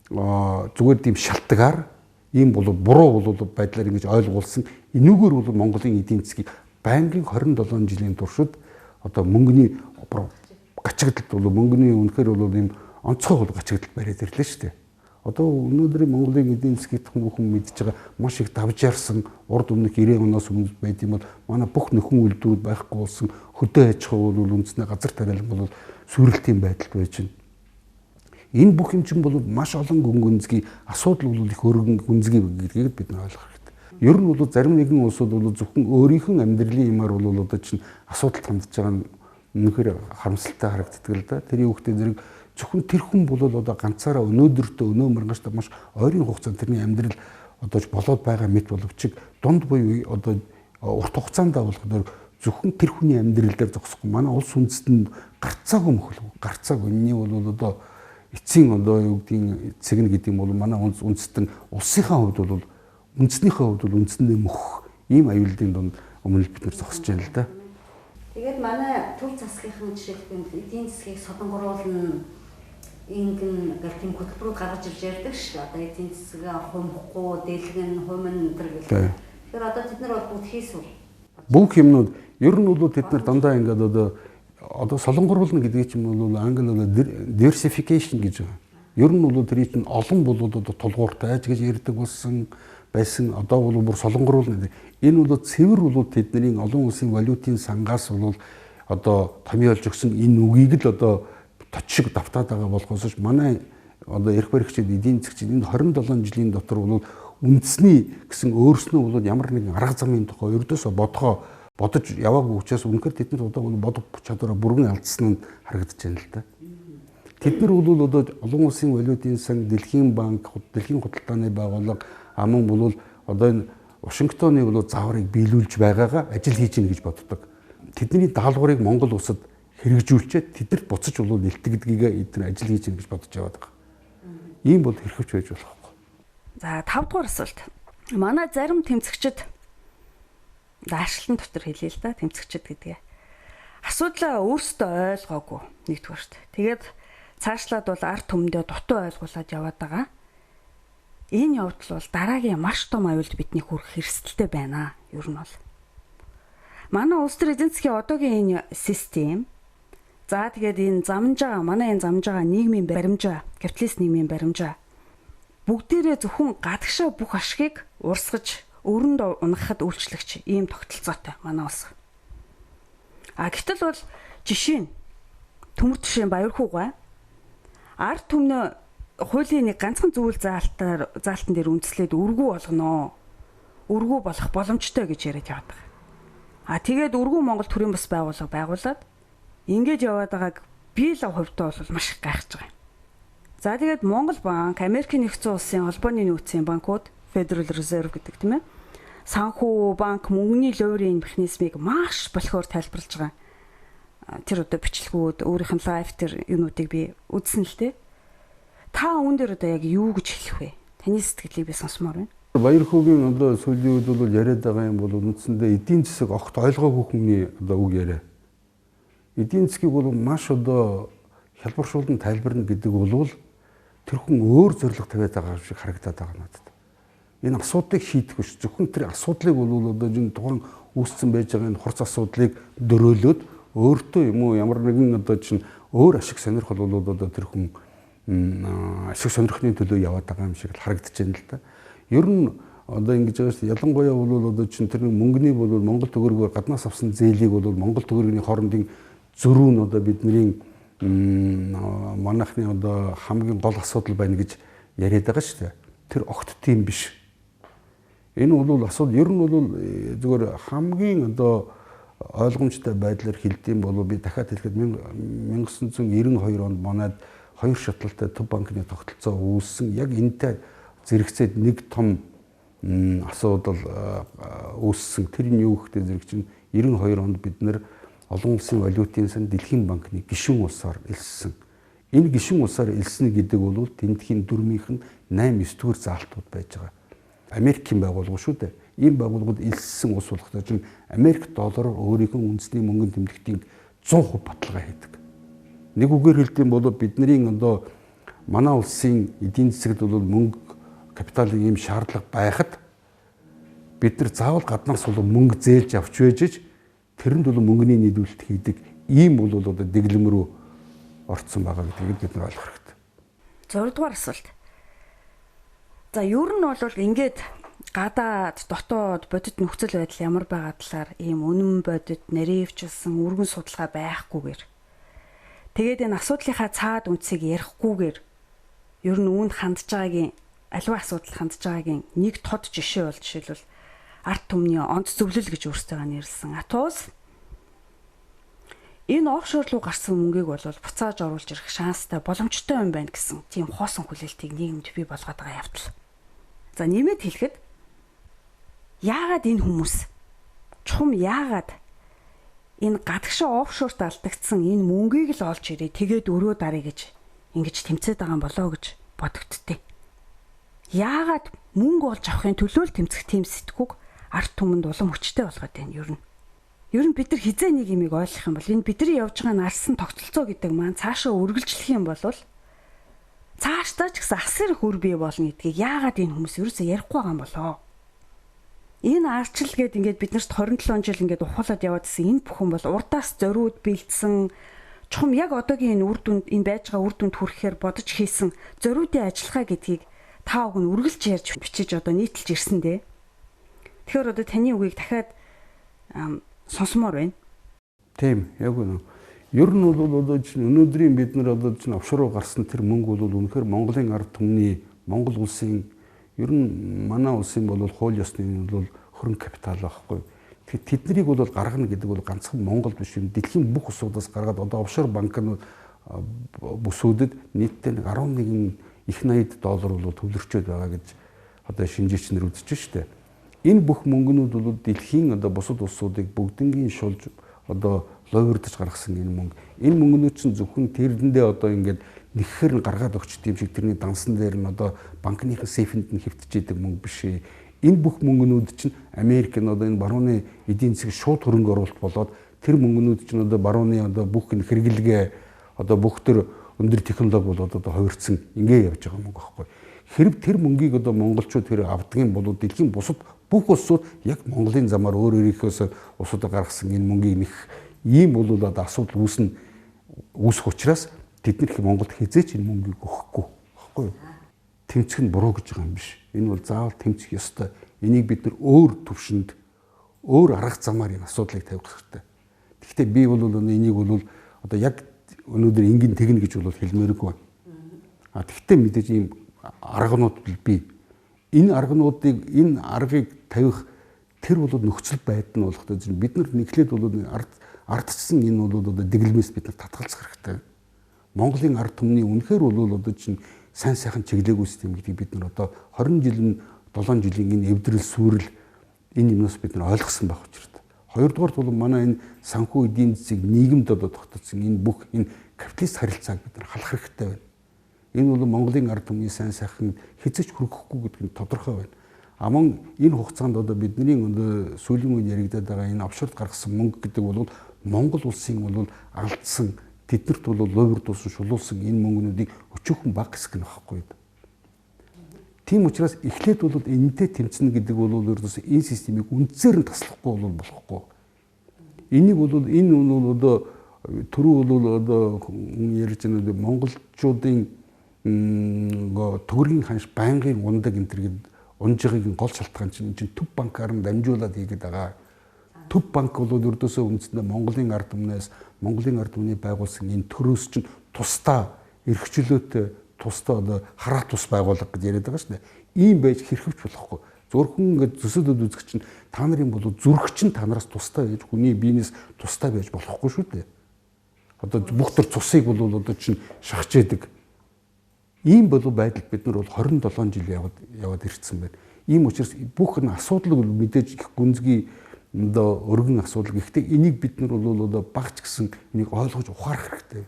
зүгээр тийм шалтгаар ийм бол буруу бол байдлаар ингэж ойлгуулсан. Энүүгээр бол Монголын эдийн засгийг байнгын 27 жилийн туршид одоо мөнгөний гачигдалд бол мөнгөний үнэхээр бол ийм онцгой бол гачигдалд бариад ирлээ шүү дээ. Одоо өнөөдрийн Монголын эдийн засгийг хүн мэдж байгаа маш их давжаарсан урд өмнөх 90 оноос өмнө байд юм бол манай бүх нөхөн үйлдвэрүүд байхгүй болсон хөдөө аж ахуй бол үндснээ газар тариалан бол сүрэлтийн байдалд байж байна. Энэ бүх юм чинь бол маш олон гүнзгий асуудал бол их өргөн гүнзгий гэдгийг бид нар ойлгох хэрэгтэй. Ер нь бол зарим нэгэн улсууд бол зөвхөн өөрийнх нь амьдралын юмар бол одоо чинь асуудалд хандж байгаа нь үнэхээр харамсалтай харагддаг л да. Тэрийн үгтэй зэрэг зөвхөн тэр хүн бол одоо ганцаараа өнөөдөртөө өнөө маргааштай маш ойрын хугацаанд тэрний амьдрал одоо болоод байгаа мэт боловч дунд буюу одоо урт хугацаанд болохоор Зөвхөн тэр хүний амьдрал дээр зогсохгүй. Манай улс үндэстэнд гарцаагүй мөхөл. Гарцаагүй. Энэний бол одоо эцсийн одоо юу гэдгийг цэг нь гэдэг юм бол манай үндэстэн улсынхаа хувьд бол үндэснийхээ хувьд бол үндсэндээ мөх ийм аюулын дунд өмнө бид нар зогсож байна л да. Тэгээд манай төв засгийнхан жишээлбэл эдийн засгийг содонгоруулна ингэн гэх тийм хөтөлбөрүүд гаргаж ирж ярьдаг ш. Одоо эдийн засгаа хумхгүй, дэлгэн, хумн энэ гэл. Тэгэхээр одоо тэд нар бол бүгд хийсвэр. Бүх юмнууд ер нь бол тэд нар дандаа ингээд одоо солонгоруулна гэдэг чинь бол англи бол diversification гэж байгаа. Ер нь бол тэр чинь олон бол одоо тулгууртай гэж ярьдаг болсон байсан. Одоо бол бүр солонгоруулна. Энэ бол цэвэр бол тэдний олон улсын валютын сангаас бол одоо томьёолж өгсөн энэ үгийг л одоо точ шиг давтаад байгаа болохоос ч манай одоо эрх баригчид эдийн засгчид энэ 27 жилийн дотор бол үндэсний гэсэн өөрснөө бол ямар нэгэн арга замын тухай ердөөсөө бодож яваагүй учраас үнэхээр тэд нар одоо бодох чадвараа бүрэн алдсан нь харагдаж байна л да. Тэд нар бол одоо олон улсын валютын сан, Дэлхийн банк, Дэлхийн худалдааны байгууллага аман бол одоо энэ Вашингтоны бол зааврыг биелүүлж байгаагаа ажил хийж гин гэж боддог. Тэдний даалгаврыг Монгол улсад хэрэгжүүлчихэд тэднэрт буцаж бол нэлтгдгийг эдгээр ажил хийж гин гэж бодож яваад байгаа. Ийм бол хэрхэвч байж болохгүй. За 5 дугаар асуулт. Манай зарим тэмцэгчид даашлан дотор хэлье л да тэмцэгчид гэдгээ. Асуудлаа өөрсдөө ойлгоогүй нэгдүгээрт. Тэгээд цаашлаад бол ард түмэндээ дутуу ойлгуулад яваад байгаа. Энэ явдал бол дараагийн маш том аюулд бидний хүрэх эрсдэлтэй байна. Ер нь бол. Манай улс төр эдийн засгийн одоогийн энэ систем за тэгээд энэ замж байгаа манай энэ замж байгаа нийгмийн баримжаа, капиталист нийгмийн баримжаа бүгдээрээ зөвхөн гадагшаа бүх ашгийг урсгаж өрөнд унахад үйлчлэгч ийм тогтолцоотой манай улс. А гэтэл бол жишээ нь төмөр тишээ баярхуугай ард түмнээ хуулийн нэг ганцхан зүйл заалтан дээр үндэслээд өргүү болгоно. Өргүү болох боломжтой гэж яриад яваад байгаа. А тэгээд өргүү Монгол төрийн бас байгууллага байгуулад ингэж яваад байгааг би л хувьдаа бол маш их гайхаж байгаа юм. За тэгээд Монгол банк, Америкийн нэгдсэн улсын холбооны нөөцийн банкуд, Federal Reserve гэдэг тийм ээ. Санхүү банк мөнгөний луурийн механизмыг маш болохоор тайлбарлаж байгаа. Тэр одоо бичлэгүүд, өөрийнх нь лайв тэр юунуудыг би үзсэн л дээ. Та үүн дээр одоо яг юу гэж хэлэх вэ? Таны сэтгэлийг би сонсомоор байна. Баярхүүгийн одоо сүүлийн үед бол яриад байгаа юм бол үндсэндээ эдийн засаг огт ойлгоогүй хүний одоо үг яриа. Эдийн засгийг бол маш одоо хялбаршуулан тайлбарна гэдэг бол тэр хүн өөр зорилго тавиад байгаа шиг харагдаад байгаа надад. Энэ асуудлыг шийдэх биш. Зөвхөн тэр асуудлыг бол одоо энэ тухайн үүссэн байж байгаа энэ хурц асуудлыг дөрөөлөөд өөртөө юм уу ямар нэгэн одоо чинь өөр ашиг сонирхол бол одоо тэр хүн ашиг сонирхны төлөө яваад байгаа юм шиг л харагдаж байна л да. Ер нь одоо ингэж байгаа шүү дээ. Ялангуяа бол одоо чинь тэр мөнгөний бол Монгол төгрөгөөр гаднаас авсан зээлийг бол Монгол төгрөгийн хоорондын зөрүү нь одоо бидний манайхны одоо хамгийн гол асуудал байна гэж яриад байгаа шүү дээ. Тэр огт тийм биш. Энэ бол асуудал ер нь бол зүгээр хамгийн одоо ойлгомжтой байдлаар хэлдэм бол би дахиад хэлэхэд 1992 онд манайд хоёр шатлалтай төв банкны тогтолцоо үүссэн. Яг энэтэй зэрэгцээд нэг том асуудал үүссэн. Тэр нь юу гэхдээ зэрэг чинь 92 онд бид нэр олон улсын валютын сан Дэлхийн банкны гишүүн улсаар элссэн. Энэ гишүүн улсаар элснэ гэдэг бол тентхийн дүрмийнх нь 8 9 дугаар заалтууд байж байгаа. Америкийн байгууллага шүү дээ. Ийм байгууллагууд элссэн улс болохтой чинь Америк доллараар өөрийнхөө үндэсний мөнгөн тэмдэгтийн 100% баталгаа хийдэг. Нэг үгээр хэлдэг юм бол бидний одоо манай улсын эдийн засагт бол мөнгө капиталын ийм шаардлага байхад бид нар заавал гаднаас бол мөнгө зээлж авч байж тэрэнд бол мөнгөний нийлүүлэлт хийдэг ийм бол одоо дэглэм рүү орцсон байгаа гэдгийг бид нар ойлгох хэрэгтэй. 6 дугаар асуулт. За ер нь бол ингээд гадаад дотоод бодит нөхцөл байдал ямар байгаа талаар ийм үнэн бодит наривчлсан өргөн судалгаа байхгүйгээр тэгээд энэ асуудлынхаа цаад үндсийг ярихгүйгээр ер нь үүнд хандж байгаагийн аливаа асуудал хандж байгаагийн нэг тод жишээ бол жишээлбэл ард түмний онц зөвлөл гэж өөрсдөө нэрлсэн. Атуус энэ офшор руу гарсан мөнгийг бол буцааж оруулж ирэх шанстай боломжтой юм байна гэсэн тийм хоосон хүлээлтийг нийгэмд бий болгоод байгаа явдал. За нэмээд хэлэхэд яагаад энэ хүмүүс чухам яагаад Энэ гадагшаа офшорт алдагдсан энэ мөнгийг л олж ирээ. Тэгээд өрөө даръя гэж ингэж тэмцээд байгаа юм болоо гэж бодогдтыг. Яагаад мөнгө олж авахын төлөө л тэмцэх тийм сэтгүүг ард түмэнд улам хүчтэй болгоод байна ер нь. Ер нь бид нар хизээ нэг юмыг ойлгох юм бол энэ бидний явж байгаа нарсан тогтолцоо гэдэг маань цаашаа үргэлжлэх юм бол цаашдаа ч гэсэн асар их үр бий болно гэдгийг яагаад энэ хүмүүс ерөөсөө ярихгүй байгаа юм болоо? Энэ арчил гээд ингээд биднэрт 27 жил ингээд ухуулаад яваад исэн энэ бүхэн бол урдаас зориуд бэлдсэн чухам яг одоогийн энэ үр дүнд энэ байж байгаа үр дүнд хүрэхээр бодож хийсэн зориудын ажиллагаа гэдгийг та уг нь үргэлж ярьж бичиж одоо нийтэлж ирсэн дээ. Тэгэхээр одоо таны үгийг дахиад сонсомоор байна. Тийм, яг үнэ. Ер нь бол одоо чинь өнөөдрийн бид нар одоо чинь офшор руу гарсан тэр мөнгө бол үнэхээр Монголын ард түмний, Монгол улсын ер нь манай улсын бол хууль ёсны бол хөрөнгө капитал байхгүй. Тэгэхээр тэднийг бол гаргана гэдэг бол ганцхан Монгол биш юм. Дэлхийн бүх улсуудаас гаргаад одоо офшор банк нь бүсүүдэд нийтдээ 11 их 80 доллар бол төвлөрчөөд байгаа гэж одоо шинжээч нар үзэж штэ. Энэ бүх мөнгөнүүд бол дэлхийн одоо бусад улсуудыг бүгднгийн шулж одоо ловирдож гаргасан энэ мөнгө. Энэ мөнгөнүүд чинь зөвхөн тэрдэндээ одоо ингээд нэгхээр нь гаргаад өгчт юм шиг тэрний дансан дээр нь одоо банкныхын сейфэнд нь хэвтэж идэг мөнгө биш ээ. Энэ бүх мөнгөнүүд чинь Америк нь одоо энэ барууны эдийн засаг шууд хөрөнгө оруулалт болоод тэр мөнгөнүүд чинь одоо барууны одоо бүх энэ хэрэглэгээ одоо бүх төр өндөр технологи болоод одоо хувирцсан ингээ явж байгаа мөнгө байхгүй. Хэрв тэр мөнгийг одоо монголчууд тэр авдгийн бол дэлхийн бусад бүх улсууд яг Монголын замаар өөр өөрийнхөөс улсуудаа гаргасан энэ мөнгийг нэх ийм бол одоо асуудал үүсэх учраас тэд нар Монголд хизээч энэ мөнгийг өгөхгүй байхгүй юу? Тэмцэх нь буруу гэж байгаа юм биш. Энэ бол заавал тэмцэх ёстой. Энийг бид нар өөр төвшөнд өөр арга замаар энэ асуудлыг тавих хэрэгтэй. Гэхдээ би бол энийг бол одоо яг өнөөдөр ингэн тэгнэ гэж бол хэлмээргүй байна. А тэгвэл мэдээж ийм арганууд бий. Энэ аргануудыг энэ аргыг тавих тэр бол нөхцөл байдал нь болохтой бид нар нэглээд бол ардчсан энэ бол одоо дэглэмээс бид нар татгалзах хэрэгтэй. Монголын ард түмний үнэхээр бол одоо чинь сайн сайхан чиглээгүй систем гэдгийг бид нар одоо 20 жилийн 7 жилийн энэ эвдрэл сүрэл энэ юмнаас бид нар ойлгосон байх учиртай. Хоёрдугаарт бол манай энэ санхүү эдийн засгийг нийгэмд одоо тогтцсон энэ бүх энэ капиталист харилцааг бид нар халах хэрэгтэй байна. Энэ бол Монголын ард түмний сайн сайхан хэзээ ч хүргэхгүй гэдэг нь тодорхой байна. А мөн энэ хугацаанд одоо бидний одоо сүүлийн үед яригадаад байгаа энэ офшорт гаргасан мөнгө гэдэг бол Монгол улсын бол алдсан тэднэрт бол луйвардуулсан шулуулсан энэ мөнгөнүүдийг өчүүхэн бага хэсэг нь багхгүй. Тийм учраас эхлээд бол энэтэй тэмцэнэ гэдэг бол ердөөс энэ системийг үндсээр нь таслахгүй бол болохгүй. Энийг бол энэ бол одоо түрүү бол одоо ярьж байгаа монголчуудын төгрөгийн ханш байнгын ундаг энэ төр гээд унжигын гол шалтгаан чинь энэ чинь төв банкар нь дамжуулаад хийгээд байгаа. Төв банк бол ердөөсөө үндсэндээ Монголын ард түмнээс Монголын ард түмний байгуулсан энэ төрөөс чинь тусдаа эрхчлөөтэй тусдаа одоо хараат тус байгууллага гэж яриад байгаа шүү дээ. Ийм байж хэрхэвч болохгүй. Зөвхөн ингээд төсөөлөд үзэх чинь та нарын бол зүрх чинь та нараас тусдаа байж хүний биенээс тусдаа байж болохгүй шүү дээ. Одоо бүх төр цусыг бол одоо чинь шахаж яадаг. Ийм болов байдалд бид нар бол 27 жил яваад ирсэн байна. Ийм учраас бүх энэ асуудал бол мэдээж их гүнзгий одоо өргөн асуудал. Гэхдээ энийг бид нар бол одоо багч гэсэн энийг ойлгож ухаарах хэрэгтэй.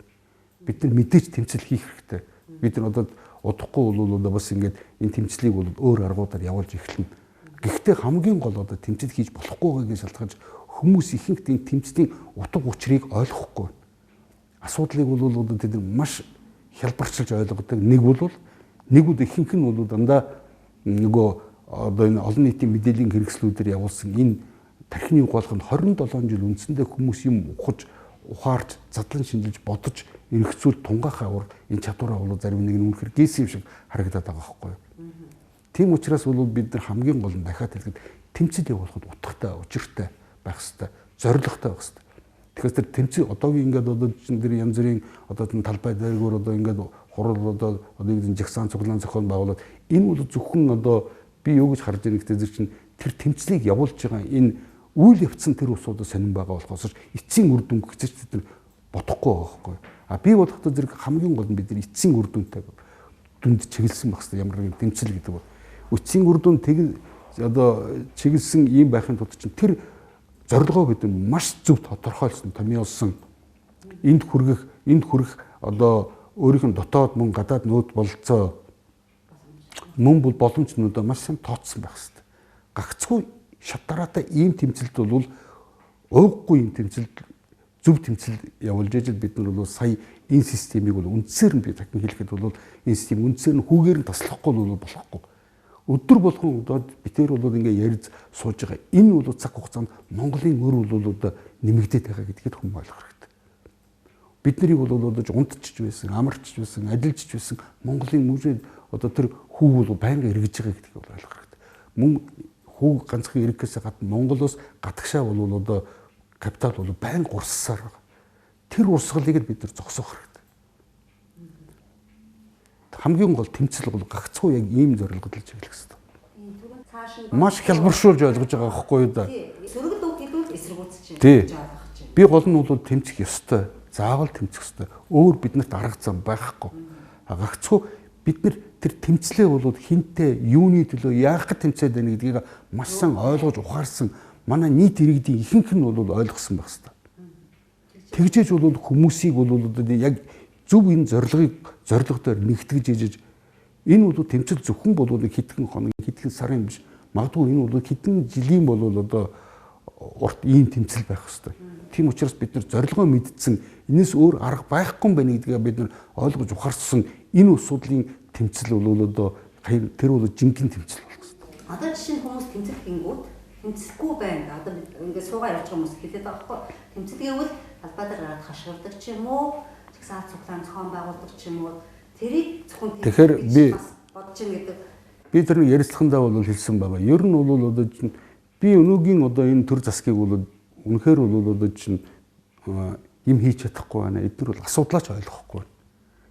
Бид нар мэдээж тэмцэл хийх хэрэгтэй. Бид нар одоо удахгүй бол одоо бас ингээд энэ тэмцлийг бол өөр аргуудаар явуулж эхэлнэ. Гэхдээ хамгийн гол одоо тэмцэл хийж болохгүй байгааг шалтгаалж хүмүүс ихэнх энэ тэмцлийн утга учирыг ойлгохгүй. Асуудлыг бол одоо тэд нар маш хялбарчилж ойлгодог. Нэг бол нэгүүд ихэнх нь бол дандаа нөгөө одоо энэ олон нийтийн мэдээллийн хэрэгслүүдээр явуулсан энэ тархины угаалга нь 27 жил үндсэндээ хүмүүс юм ухаж, ухаарч, задлан шинжилж, бодож эргэцүүл тунгаах авар энэ чадвараа бол зарим нэг нь үнэхээр гүйсэн юм шиг харагдаад байгаа байхгүй юу. Тийм учраас бол бид нар хамгийн гол нь дахиад хэлэхэд тэмцэл явуулахад утгатай, учиртай байх хэрэгтэй, зорилготой байх хэрэгтэй. Тэгэхээр тэр тэмцэл одоогийн ингээд одоо чинь тэр янз бүрийн одоо талбай дээргүүр одоо ингээд хурал одоо одоо жагсаан цуглаан зохион байгуулад энэ бол зөвхөн одоо би юу гэж харж байгаа гэхээр чинь тэр тэмцлийг явуулж байгаа энэ үйл явцсан тэр усуудаа сонирн байгаа болохоос эцсийн үр дүн гэж тэд нар бодохгүй байгаа байхгүй. А би бодохдоо зэрэг хамгийн гол нь бид нар эцсийн үр дүнтэй дүнд чиглэсэн байх хэрэгтэй ямар нэгэн тэмцэл гэдэг бол. Эцсийн үр дүн тэг одоо чиглэсэн ийм байхын тулд чинь тэр Зорилгоо бид нар маш зөв тодорхойлсон, томьёолсон. Энд хүргэх одоо өөрийнх нь дотоод мөн гадаад нүүд бололцоо мөн бол боломжнуудаа маш сайн тооцсон байх хэрэгтэй. Гагцхүү шат дараатай ийм тэмцэлд бол ууггүй ийм тэмцэлд зөв тэмцэл явуулж ижил бид нар бол сая энэ системийг бол үндсээр нь би дахин хэлэхэд бол энэ систем үндсээр нь хүүгээр нь таслахгүй бол болохгүй. Өдөр болгон одоо битээр бол ингээ ярьж сууж байгаа. Энэ бол цаг хугацаанд Монголын өр бол одоо нэмэгдээд байгаа гэдгийг хүн ойлгох хэрэгтэй. Бид нарыг бол одоо унтчих байсан, амарчж байсан, адилжиж байсан Монголын мужид одоо тэр хүүг бол байнга эргэж байгаа гэдгийг бол ойлгох хэрэгтэй. Мөн хүүг ганцхан эргэхээс гадна Монголоос гадагшаа бол одоо капитал бол байнга урссаар байгаа. Тэр урсгалыг бид нар зогсоох хэрэгтэй. Хамгийн гол тэмцэл бол гагцхүү яг ийм зорилгод л чиглэх хэрэгтэй. Маш хялбаршуулж ойлгож байгаа байхгүй юу да. Сөргөл үг хэлбэл эсэргүүцэж байна гэж ойлгож байна. Би гол нь бол тэмцэх ёстой. Заавал тэмцэх ёстой. Өөр биднэрт арга зам байхгүй. Гагцхүү бид нар тэр тэмцлээ бол хинтээ юуны төлөө яах гэж тэмцээд байна гэдгийг маш сайн ойлгож ухаарсан манай нийт иргэдийн ихэнх нь бол ойлгосон байх ёстой. Тэгжээж бол хүмүүсийг бол яг зөв энэ зорилго дээр нэгтгэж ижиж энэ бол тэмцэл зөвхөн бол хэдхэн хоног хэдхэн сарын биш магадгүй энэ бол хэдэн жилийн бол одоо урт ийм тэмцэл байх ёстой. Тийм учраас бид нар зорилгоо мэдсэн энэс өөр арга байхгүй юм байна гэдгээ бид нар ойлгож ухаарсан энэ асуудлын тэмцэл бол одоо тэр бол жинхэнэ тэмцэл болох ёстой. Одоо жишээ нь хүмүүс тэмцэл хийнгүүт тэмцэхгүй байна. Одоо ингээд суугаа явж байгаа хүмүүс хэлээд байгаа байхгүй. Тэмцэл гэвэл талбай дээр гараад хашгирдаг ч юм уу, жагсаал цуглаан зохион байгуулдаг ч юм уу. Тэрийг зөвхөн тэгэхээр би бодож ийн гэдэг. Би тэр нэг ярилцлагандаа бол хэлсэн байгаа. Ер нь бол одоо чинь би өнөөгийн одоо энэ төр засгийг бол үнэхээр бол одоо чинь юм хийж чадахгүй байна. Эдгээр бол асуудлаач ойлгохгүй байна.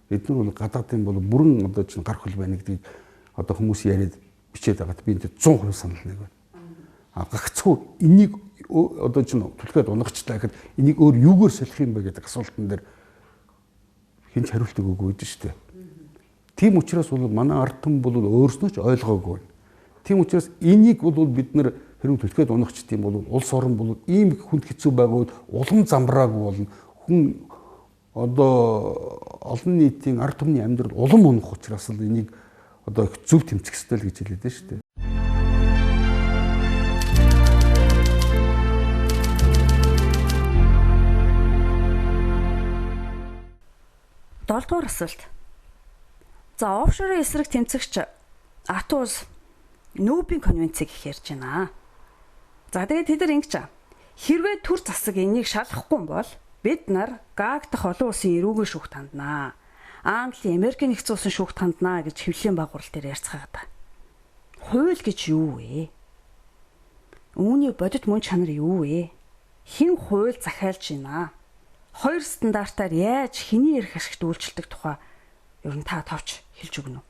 Эдгээр бол гадаадын бол бүрэн одоо чинь гар хөл байна гэдгийг одоо хүмүүс яриад бичээд байгаад би энэ 100% санал нэг байна. А гагцхүү энийг одоо чинь түлхээд унагчлаа гэхэд энийг өөр юугаар солих юм бэ гэдэг асуултан дээр хэн ч хариулт өгөөгүй гэж шүү дээ. Тийм учраас бол манай ард түмэн бол өөрснөө ч ойлгоогүй байна. Тийм учраас энийг бол бид нар хэрэг түлхээд унагчд юм бол улс орон бол ийм хүнд хэцүү байгаа үед улам замраагүй болно. Хүн одоо олон нийтийн ард түмний амьдрал улам унах учраас л энийг одоо их зөв тэмцэх ёстой л гэж хэлээд байна шүү дээ. Долдугаар асуулт. За офшорын эсрэг тэмцэгч АТУС Нүүбийн конвенцийг их ярьж байна. За тэгээд тэд нар ингэж хэрвээ төр засаг энийг шалгахгүй бол бид нар Гаг дахь олон улсын эрүүгийн шүүхт ханднаа. Английн, Америкийн нэгдсэн улсын шүүхт ханднаа гэж хэвлэлийн байгуулалт дээр ярьцгаагаад байна. Хууль гэж юу вэ? Үүний бодит мөн чанар юу вэ? Хэн хууль захиалж байна? Хоёр стандартаар яаж хэний эрх ашигт үйлчилдэг тухай ер нь та товч хэлж өгнө үү?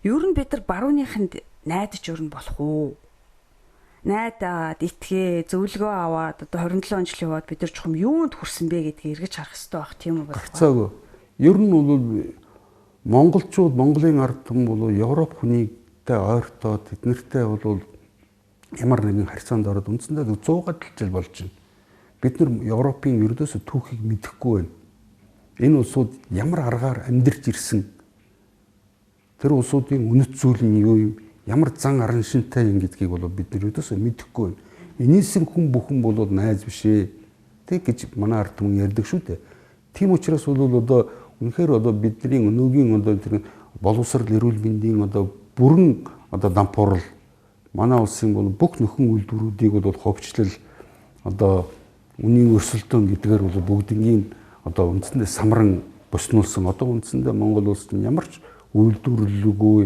Ер нь бид нар барууныханд найдаж ер нь болох уу? Найдаад, итгээ, зөвлөгөө аваад одоо 27 жил яваад бид нар чухам юунд хүрсэн бэ гэдгийг эргэж харах хэрэгтэй байх тийм үү? Гарцаагүй. Ер нь бол монголчууд, Монголын ард түмэн бол Европ хүнийтэй ойртоод тэднэртэй бол ямар нэгэн харьцаанд ороод үндсэндээ 100 жил болж байна. Бид нар Европын ердөөсөө түүхийг мэдэхгүй байна. Энэ улсууд ямар аргаар амьдарч ирсэн, тэр улсуудын үнэт зүйл нь юу юм, ямар зан араншинтай юм гэдгийг бол бид нар ердөөсөө мэдэхгүй байна. Энээсэн хүн бүхэн бол найз биш ээ. Тэг гэж манай ард түмэн ярьдаг шүү дээ. Тийм учраас бол одоо үнэхээр одоо бидний өнөөгийн одоо тэр боловсрал эрүүл мэндийн одоо бүрэн одоо дампуурал манай улсын бол бүх нөхөн үйлдвэрүүдийг бол ховчлол одоо үнийн өрсөлдөөн гэдгээр бол бүгднгийн одоо үндсэндээ самран боснуулсан. Одоо үндсэндээ Монгол улс нь ямар ч үйлдвэрлэлгүй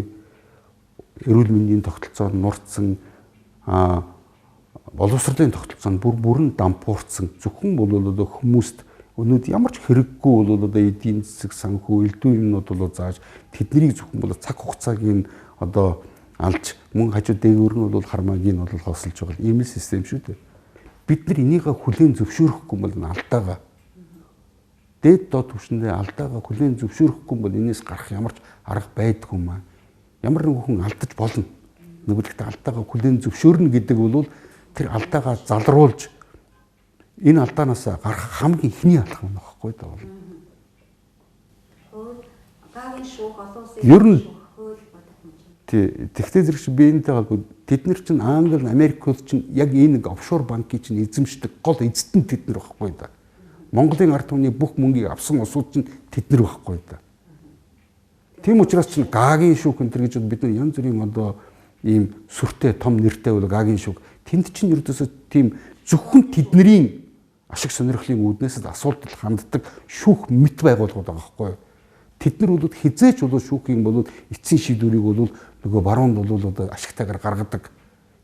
эрүүл мэндийн тогтолцоонд нурцсан, боловсролын тогтолцоонд бүрэн дампуурсан. Зөвхөн бол одоо хүмүүст өнөөд ямар ч хэрэггүй бол одоо эдийн засаг, санхүү, элдв юмнууд бол зааж тэднийг зөвхөн бол цаг хугацааг нь одоо алж мөн хажуу дээгүүр нь бол хармаагийн бол хосолж байгаа ийм л систем шүү дээ. Бид нар энийгээ хүлээн зөвшөөрөхгүй бол алдаагаа дээд доод түвшиндээ алдаагаа хүлээн зөвшөөрөхгүй бол энэс гарах ямар ч арга байдгүй маа. Ямар нэгэн хүн алдаж болно. Нөгөөдөлтөө алдаагаа хүлээн зөвшөөрнө гэдэг бол Тэр алдаагаа залруулж энэ алдаанаас гарах хамгийн эхний алхам нь багхгүй даа бол. Гагийн шүүх, олон улсын хууль бодох. Тий. Тэгвэл зэрэг чи би энэтэй холбоо тэд нар чинь Англи, Америк улс чинь яг энэ офшор банкыг чинь эзэмшдэг гол эзэд нь тэд нар багхгүй даа. Монголын ард түмний бүх мөнгийг авсан улсууд чинь тэд нар багхгүй даа. Тийм учраас чинь гагийн шүүх энэ төр гэж бид нар янз бүрийн одоо ийм сүртэй том нэртэй бол гагийн шүүх. Тэнд чинь ердөөсөө тийм зөвхөн тэдний ашиг сонирхлын үүднээс л асуудал ханддаг шүүх мэт байгууллагууд байгаа байхгүй юу? Тэд нар бол хизээч бол шүүхийн бол эцсийн шийдвэрийг бол нөгөө баруунд бол одоо ашигтайгаар гаргадаг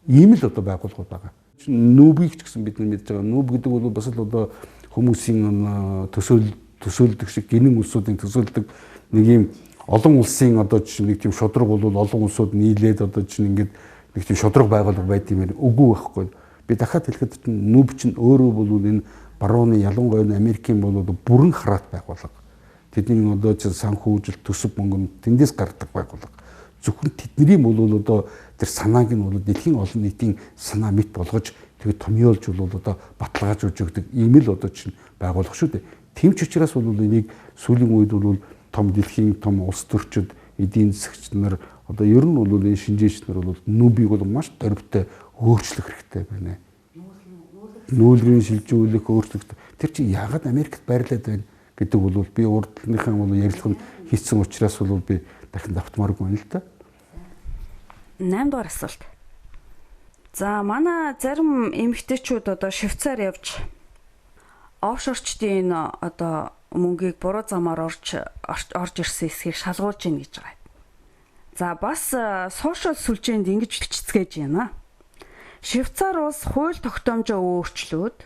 ийм л одоо байгууллагууд байгаа. Нүүбийг ч гэсэн бид нар мэдж байгаа. Нүүб гэдэг бол бас л одоо хүмүүсийн төсөөлдөг шиг гинэн улсуудын төсөөлдөг нэг ийм олон улсын одоо чинь нэг тийм шудраг бол олон улсууд нийлээд одоо чинь ингээд нэг тийм шудраг байгууллага байд юм байна. Үгүй байхгүй. Би дахиад хэлэхэд чинь нүүб чинь өөрөө бол энэ барууны ялангуяа Америкийн бол бүрэн хараат байгууллага. Тэдний одоо чинь санхүүжилт төсөв мөнгө тэндээс гардаг байгууллага. Зөвхөн тэдний бол одоо тэр санааг нь бол дэлхийн олон нийтийн санаа мэт болгож тэгээд томьёолж бол одоо баталгаажуулж өгдөг ийм л одоо чинь байгууллага шүү дээ. Тийм ч учраас бол энийг сүүлийн үед бол том дэлхийн том улс төрчид, эдийн засгч нар одоо ер нь бол энэ шинжээч нар бол нүүбийг бол маш дөрвтэй өөрчлөх хэрэгтэй байна. Нүүлгэн шилжүүлэх, өөрчлөх. Тэр чинь яагаад Америкт байрлаад байна гэдэг бол би урдлынхаа бол ярилцлага хийсэн учраас бол би дахин давтмааргүй байна л да. 8 дугаар асуулт. За манай зарим эмэгтэйчүүд одоо Швейцар явж офшорчдын энэ одоо мөнгийг буруу замаар орж ирсэн эсхийг шалгуулж гин гэж байгаа. За бас сошиал сүлжээнд ингэж бичицгээж байна. Швейцар улс хууль тогтоомжоо өөрчлөөд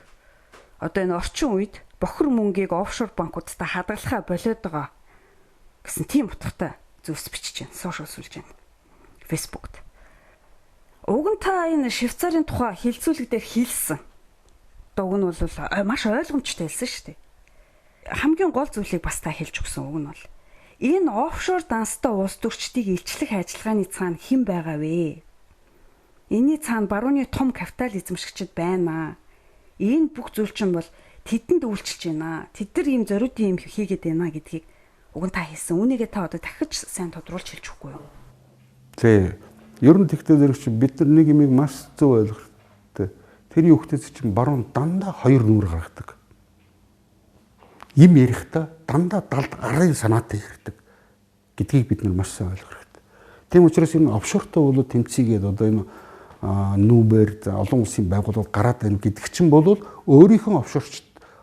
одоо энэ орчин үед бохир мөнгийг офшор банкудтай хадгалахаа болиод байгаа гэсэн тийм утгатай зүйлс бичиж байна. Сошиал сүлжээнд. Facebook-т. Уг нь та энэ Швейцарын тухай хилцүүлэг дээр хэлсэн. Одоо уг нь бол маш ойлгомжтой хэлсэн шүү дээ. Хамгийн гол зүйлийг бас та хэлж өгсөн уг нь бол энэ офшор данстай улс төрчдийг илчлэх ажиллагааны цаана хэн байгаа вэ? Энийний цаана барууны том капитал эзэмшигчид байна. Энэ бүх зүйл чинь бол тэдэнд үйлчилж байна. Тэд нар ийм зориудын юм хийгээд байна гэдгийг уг нь та хэлсэн. Үүнийгээ та одоо дахиж сайн тодруулж хэлж өгөхгүй юу? Тий. Ер нь тэгтээ зэрэг чи бид нар нэг юмыг маш зөв ойлгох хэрэгтэй. Тэр юу гэхээс чинь баруун дандаа хоёр нүур гаргадаг. Им ярихдаа дандаа далд арын санаатай ярьдаг гэдгийг бид нар маш сайн ойлгох хэрэгтэй. Тийм учраас энэ офшортой бол тэмцээгээд одоо энэ нүүбэр олон улсын байгууллагууд гараад байна гэдэг чинь бол өөрийнхөө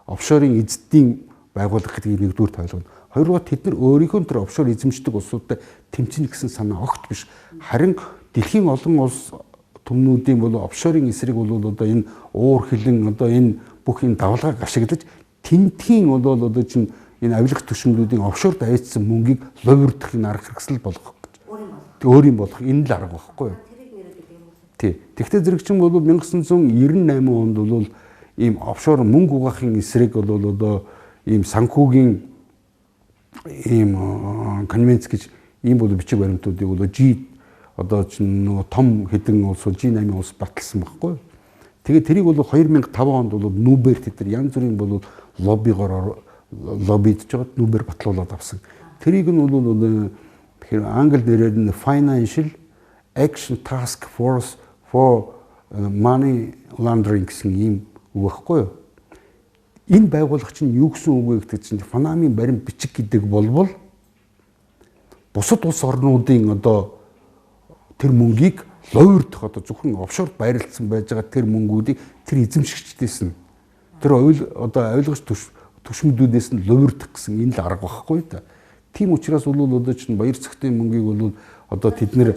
офшорын эзэдийн байгууллага гэдгийг нэгдүгээр ойлгоно. Хоёрдугаар тэд нар өөрийнхөө тэр офшор эзэмшдэг улсуудтай тэмцэнэ гэсэн санаа огт биш. Харин дэлхийн олон улс түмнүүдийн бол офшорын эсрэг бол одоо энэ уур хилэн одоо энэ бүх энэ давалгааг ашиглаж тентхийн бол одоо чинь энэ авилгах төшөмлүүдийн офшорд аваачсан мөнгийг лувирдах энэ арга хэрэгсэл болгох гэж. Өөрийн болгох энэ л арга байхгүй юу? Тий. Тэгвэл зэрэг чинь бол 1998 онд бол ийм офшор мөнгө угаахын эсрэг бол одоо ийм санхүүгийн ийм конвенц гэж ийм бол бичиг баримтуудыг бол G одоо чинь нөгөө том хэдэн улс G8 улс баталсан байхгүй юу? Тэгээд тэрийг бол 2005 онд бол нүүбэр тэд нар янз бүрийн бол лоббигоор лоббидж байгаад нүүбэр батлуулаад авсан. Тэрийг нь бол тэгэхээр англи нэрээр нь Financial Action Task Force for Money Laundering гэсэн ийм үг байхгүй юу? Энэ байгууллага чинь юу гэсэн үг вэ гэдэг чинь Панамын баримт бичиг гэдэг болбол бусад улс орнуудын одоо тэр мөнгийг луйрдах одоо зөвхөн офшорт байрлалсан байж байгаа тэр мөнгүүдийг тэр эзэмшигчдээс нь тэр одоо авилгач түшмүүдээс нь луйрдах гэсэн энэ л арга байхгүй да. Тийм учраас бол одоо чинь баяр цогтын мөнгийг бол одоо тэд нэр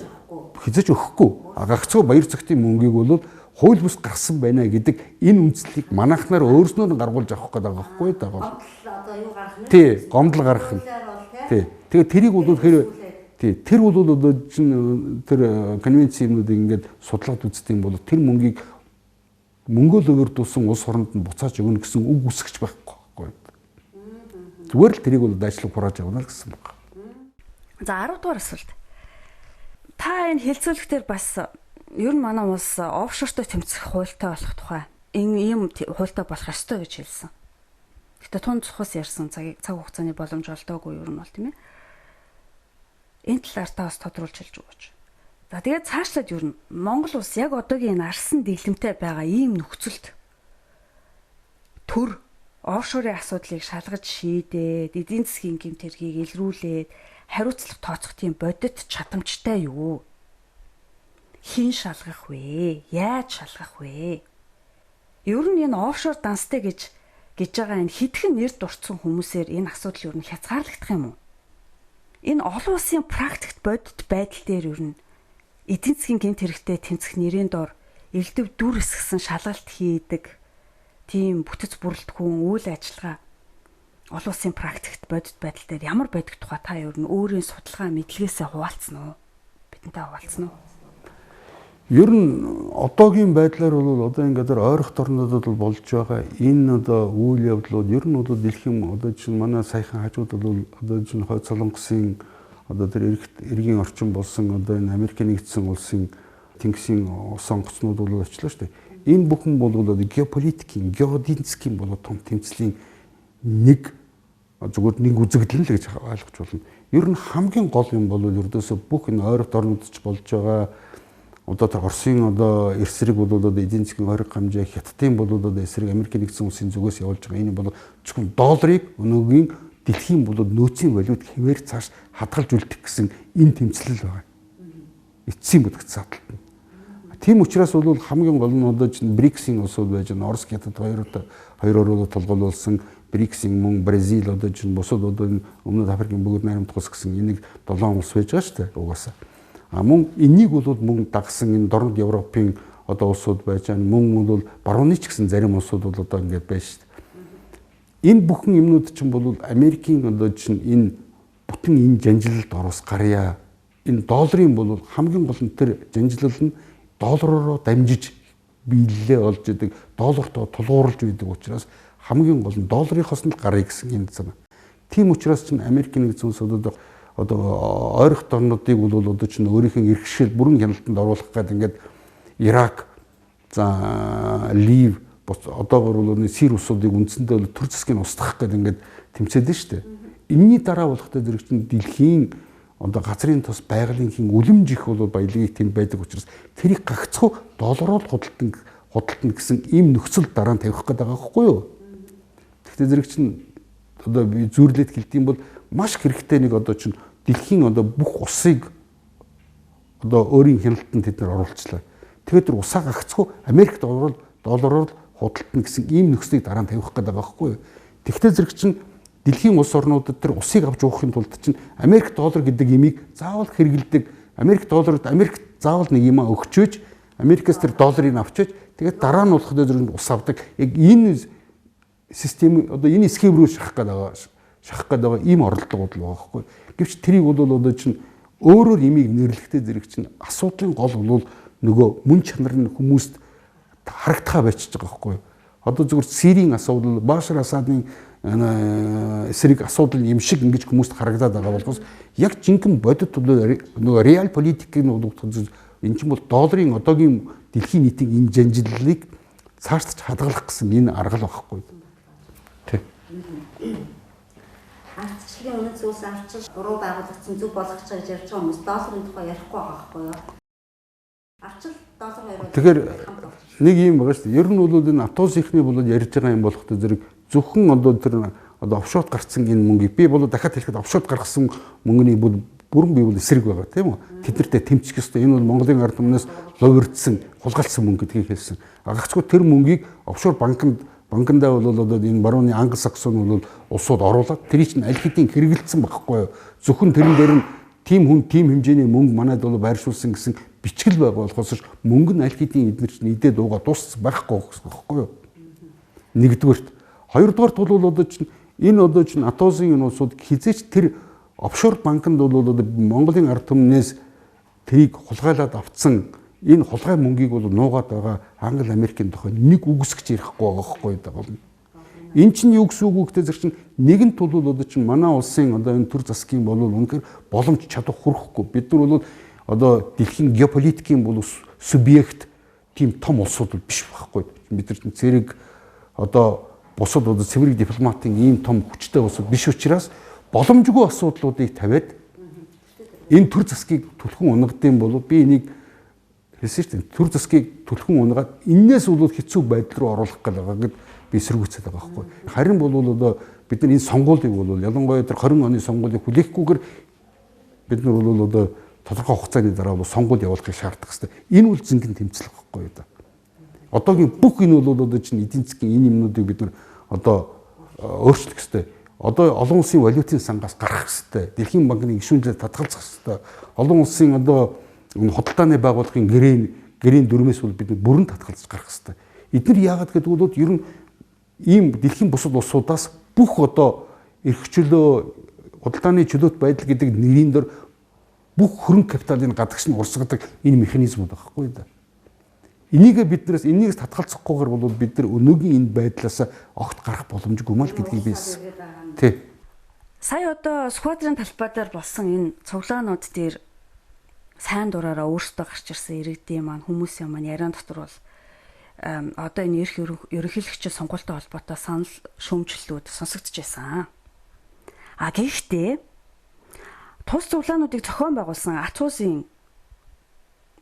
хизэж өгөхгүй. Гагцхүү баяр цогтын мөнгийг бол хууль бус гарсан байна гэдэг энэ үндслийг манайхнаар өөрснөө нь гаргуулж авах гэдэг байгаа байхгүй да. Одоо юу гаргах нь? Тий, гомдол гаргах нь. Тий. Тэгээ тэрийг бол хэрэг тий, тэр бол одоо чинь тэр конвенц юмнуудыг ингээд судлаад үздэг юм бол тэр мөнгийг мөнгөө луйвардуулсан улс оронд нь буцааж өгнө гэсэн үг үсгэж байхгүй байхгүй. Зүгээр л тэрийг бол дайчлаг хурааж явна л гэсэн баг. За 10 дугаар асуулт. Та энэ хэлцүүлэгтэр бас Ер нь манай улс офшортой тэмцэх хуультай болох тухай энэ ийм хуультай болох ёстой гэж хэлсэн. Гэтэ тун цухас ярьсан цагийг цаг хугацааны боломж олдоогүй ер нь бол тийм ээ. Энэ талаар та бас тодруулж хэлж өгөөч. За тэгээд цаашлаад ер нь Монгол улс яг одоогийн энэ арсан дэглэмтэй байгаа ийм нөхцөлд төр офшорын асуудлыг шалгаж шийдээд эдийн засгийн гэмт хэргийг илрүүлээд хариуцлага тооцох тийм бодит чадамжтай юу? Хэн шалгах вэ? Яаж шалгах вэ? Ер нь энэ офшор данстай гэж байгаа энэ хэдхэн нэр дурдсан хүмүүсээр энэ асуудал ер нь хязгаарлагдах юм уу? Энэ олон улсын практикт бодит байдал дээр ер нь эдийн засгийн гэмт хэрэгтэй тэмцэх нэрийн дор элдв дүр эсгсэн шалгалт хийдэг тийм бүтэц бүрэлдэхүүн үйл ажиллагаа олон улсын практикт бодит байдал дээр ямар байдаг тухай та ер нь өөрийн судалгаа мэдлэгээсээ хуваалцсан уу? Бидэнтэй хуваалцсан уу? Ер нь одоогийн байдлаар бол одоо ингээд ойрох орнуудад бол болж байгаа энэ одоо үйл явдлууд ер нь бол дэлхийн одоо чинь манай саяхан хажууд бол одоо чинь Хойд Солонгосын одоо тэр эргийн орчин болсон одоо энэ Америкийн нэгдсэн улсын тэнгисийн ус онгоцнууд бол очлоо шүү дээ. Энэ бүхэн бол одоо геополитикийн, геоэдийн засгийн бол том тэмцлийн нэг зүгээр нэг үзэгдэл л гэж ойлгож байна. Ер нь хамгийн гол юм бол ердөөсөө бүх энэ ойрох орнууд ч болж байгаа одоо тэр Оросын одоо эсрэг бол одоо эдийн засгийн хориг гамжаа Хятадын бол одоо эсрэг Америкийн нэгдсэн улсын зүгээс явуулж байгаа энэ бол зөвхөн долларыг өнөөгийн дэлхийн бол нөөцийн валют хэвээр цааш хадгалж үлдэх гэсэн энэ тэмцэл байгаа. Эцсийн бүдэгт сааталт нь. Тийм учраас бол хамгийн гол нь одоо чинь БРИКС-ийн улсууд байж байгаа. Орос, Хятад хоёроор толгойлуулсан БРИКС-ийн мөн Бразил одоо чинь бусад одоо энэ Өмнөд Африкийн бүгд найрамдах улс гэсэн энийг 7 улс байж байгаа шүү дээ угаасаа. А мөн энийг бол мөн дагсан энэ дорнод Европын одоо улсууд байж байгаа. Мөн бол барууны ч гэсэн зарим улсууд бол одоо ингээд байж шүү дээ. Энэ бүхэн юмнууд чинь бол Америкийн одоо чинь энэ бүтэн энэ жанжлалд ороос гарья. Энэ долларын бол хамгийн гол нь тэр жанжлал нь доллараар дамжиж биелэлээ олж идэг, доллартоо тулгуурлаж идэг учраас хамгийн гол нь долларынхоос нь гарыг гэсэн энэ санаа. Тийм учраас чинь Америкийн нэгдсэн улсууд одоо ойрох орнуудыг бол одоо чинь өөрийнх нь эрхшил бүрэн хяналтанд оруулах гэдэг ингээд Ирак, за Лив, одоогор бол Сир улсуудыг үндсэндээ бол төр засгийг устгах гэдэг ингээд тэмцээд нь шүү дээ. Энийний дараа болохтой зэрэг чинь дэлхийн одоо газрын тос байгалийн хин үлэмж их бол баялагийг тэнд байдаг учраас тэрийг гагцхуу доллараар худалдан гэсэн ийм нөхцөл дараа нь тавих гэдэг байгаа байхгүй юу? Тэгэхдээ зэрэг чинь одоо би зүйрлээд хэлдэг юм бол маш хэрэгтэй нэг одоо чинь дэлхийн одоо бүх усыг одоо өөрийн хяналтанд тэд нар оруулчлаа. Тэгээд тэр усаа гагцхуу Америкт доллараар худалдана гэсэн ийм нөхцөлийг дараа нь тавих гэдэг байгаа байхгүй юу? Тэгэхдээ зэрэг чинь дэлхийн улс орнуудад тэр усыг авч уухын тулд чинь Америк доллар гэдэг имийг заавал хэрэгэлдэг. Америк долларт Америк заавал нэг юм өгчөөж Америкээс тэр долларыг авчиж тэгээд дараа нь болох зэрэг ус авдаг. Яг энэ систем одоо энэ схем рүү шахах гэдэг байгаа ийм оролдлого бол байгаа байхгүй. Гэвч тэрийг бол одоо чинь өөрөөр имийг нэрлэхдээ зэрэг чинь асуудлын гол бол нөгөө мөн чанар нь хүмүүст харагдахаа байчиж байгаа байхгүй. Одоо зүгээр Сирийн асуудал, Башар Асадын эсрэг асуудал юм шиг ингэж хүмүүст харагдаад байгаа болохоос яг жинхэнэ бодит нөгөө реал политикийн бол энэ чинь бол долларын одоогийн дэлхийн нийтийн энэ жанжлалыг цаашдч хадгалах гэсэн энэ арга л байхгүй. Тэ. Ардчлалын үнэт зүйлс авчиж буруу байгуулагдсан зөв болгож байгаа гэж ярьж байгаа хүмүүс долларын тухай ярихгүй байгаа байхгүй юу? Авчил доллар хоёр. Тэгэхээр нэг юм байгаа шүү дээ. Ер нь бол энэ автобус ихний бол ярьж байгаа юм болохтой зэрэг зөвхөн одоо тэр одоо офшорт гарцсан энэ мөнгийг би бол дахиад хэлэхэд офшорт гаргасан мөнгөний бүрэн бий бол эсрэг байгаа тийм үү? Тэднэртэй тэмцэх ёстой. Энэ бол Монголын ард түмнээс лувирдсан, хулгайлсан мөнгө гэдгийг хэлсэн. Гагцхүү тэр мөнгийг офшор банкндаа бол одоо энэ барууны англосаксон бол улсууд оруулаад тэрийг чинь аль хэдийн хэрэгэлдсэн байхгүй юу? Зөвхөн тэрэн дээр нь тийм хүн тийм хэмжээний мөнгө манайд бол байршуулсан гэсэн бичгэл байгаа болохоос мөнгө нь аль хэдийн эднэр чинь идээ дууга дууссан байхгүй гэсэн байхгүй юу? Нэгдүгээрт. Хоёрдугаарт бол одоо чинь энэ одоо чинь Атосын энэ улсууд хизээч тэр офшор банкнд бол одоо Монголын ард түмнээс тэрийг хулгайлаад авцсан энэ хулгай мөнгийг бол нуугаад байгаа Англи Америкийн тухай нэг үгсгч ярихгүй байгаа байхгүй юу болно. Энэ чинь юу гэсэн үг вэ гэхээр чинь нэгэн тул бол одоо чинь манай улсын одоо энэ төр засгийн бол үнэхээр боломж чадвар хүрэхгүй. Бид нар бол одоо дэлхийн геополитикийн бол субъект тийм том улсууд биш байхгүй. Бид нар цэрэг одоо бусад одоо цэврэг дипломатын ийм том хүчтэй улсууд биш учраас боломжгүй асуудлуудыг тавиад энэ төр засгийг түлхэн унгадсан бол би энийг хэлсэн шүү дээ. Төр засгийг түлхэн унгаад энээс бол хэцүү байдал руу оруулах гал байгаа гэд би эсэргүүцээд байгаа байхгүй. Харин бол одоо бид нар энэ сонгуулийг бол ялангуяа тэр 20 оны сонгуулийг хүлээхгүйгээр бид нар бол одоо тодорхой хугацааны дараа бол сонгуул явуулахыг шаардах хэрэгтэй. Энэ бол зингэн тэмцэл байхгүй юу да. Одоогийн бүх энэ бол одоо чинь эдийн засгийн энэ юмнуудыг бид нар одоо өөрчлөх хэрэгтэй. Одоо олон улсын валютын сангаас гарах хэрэгтэй. Дэлхийн банкны гишүүнлэлд татгалзах хэрэгтэй. Олон улсын одоо худалдааны байгууллагын гэрээний дүрмээс бол бид бүрэн татгалзаж гарах хэрэгтэй. Эдгээр яагаад гэдэг бол ер нь ийм дэлхийн бусад улсуудаас бүх одоо эрх чөлөө, худалдааны чөлөөт байдал гэдэг нэрийн дор бүх хөрөнгө капиталын гадагш нь урсгадаг энэ механизмууд байхгүй да. Энийгээ биднээс энийгээс татгалзахгүйгээр бол бид нар өнөөгийн энэ байдлаас огт гарах боломжгүй юм л гэдгийг би тий. Сая одоо Сүхбаатарын талбай дээр болсон энэ цуглаанууд дээр сайн дураараа өөрсдөө гарч ирсэн иргэдийн маань хүмүүсийн маань яриан дотор бол одоо энэ эрх ерөнхийлөгчийн сонгуультай холбоотой санал шүүмжлэлүүд сонсогдож байсан. А гэхдээ тус цуглаануудыг зохион байгуулсан АЦУС-ын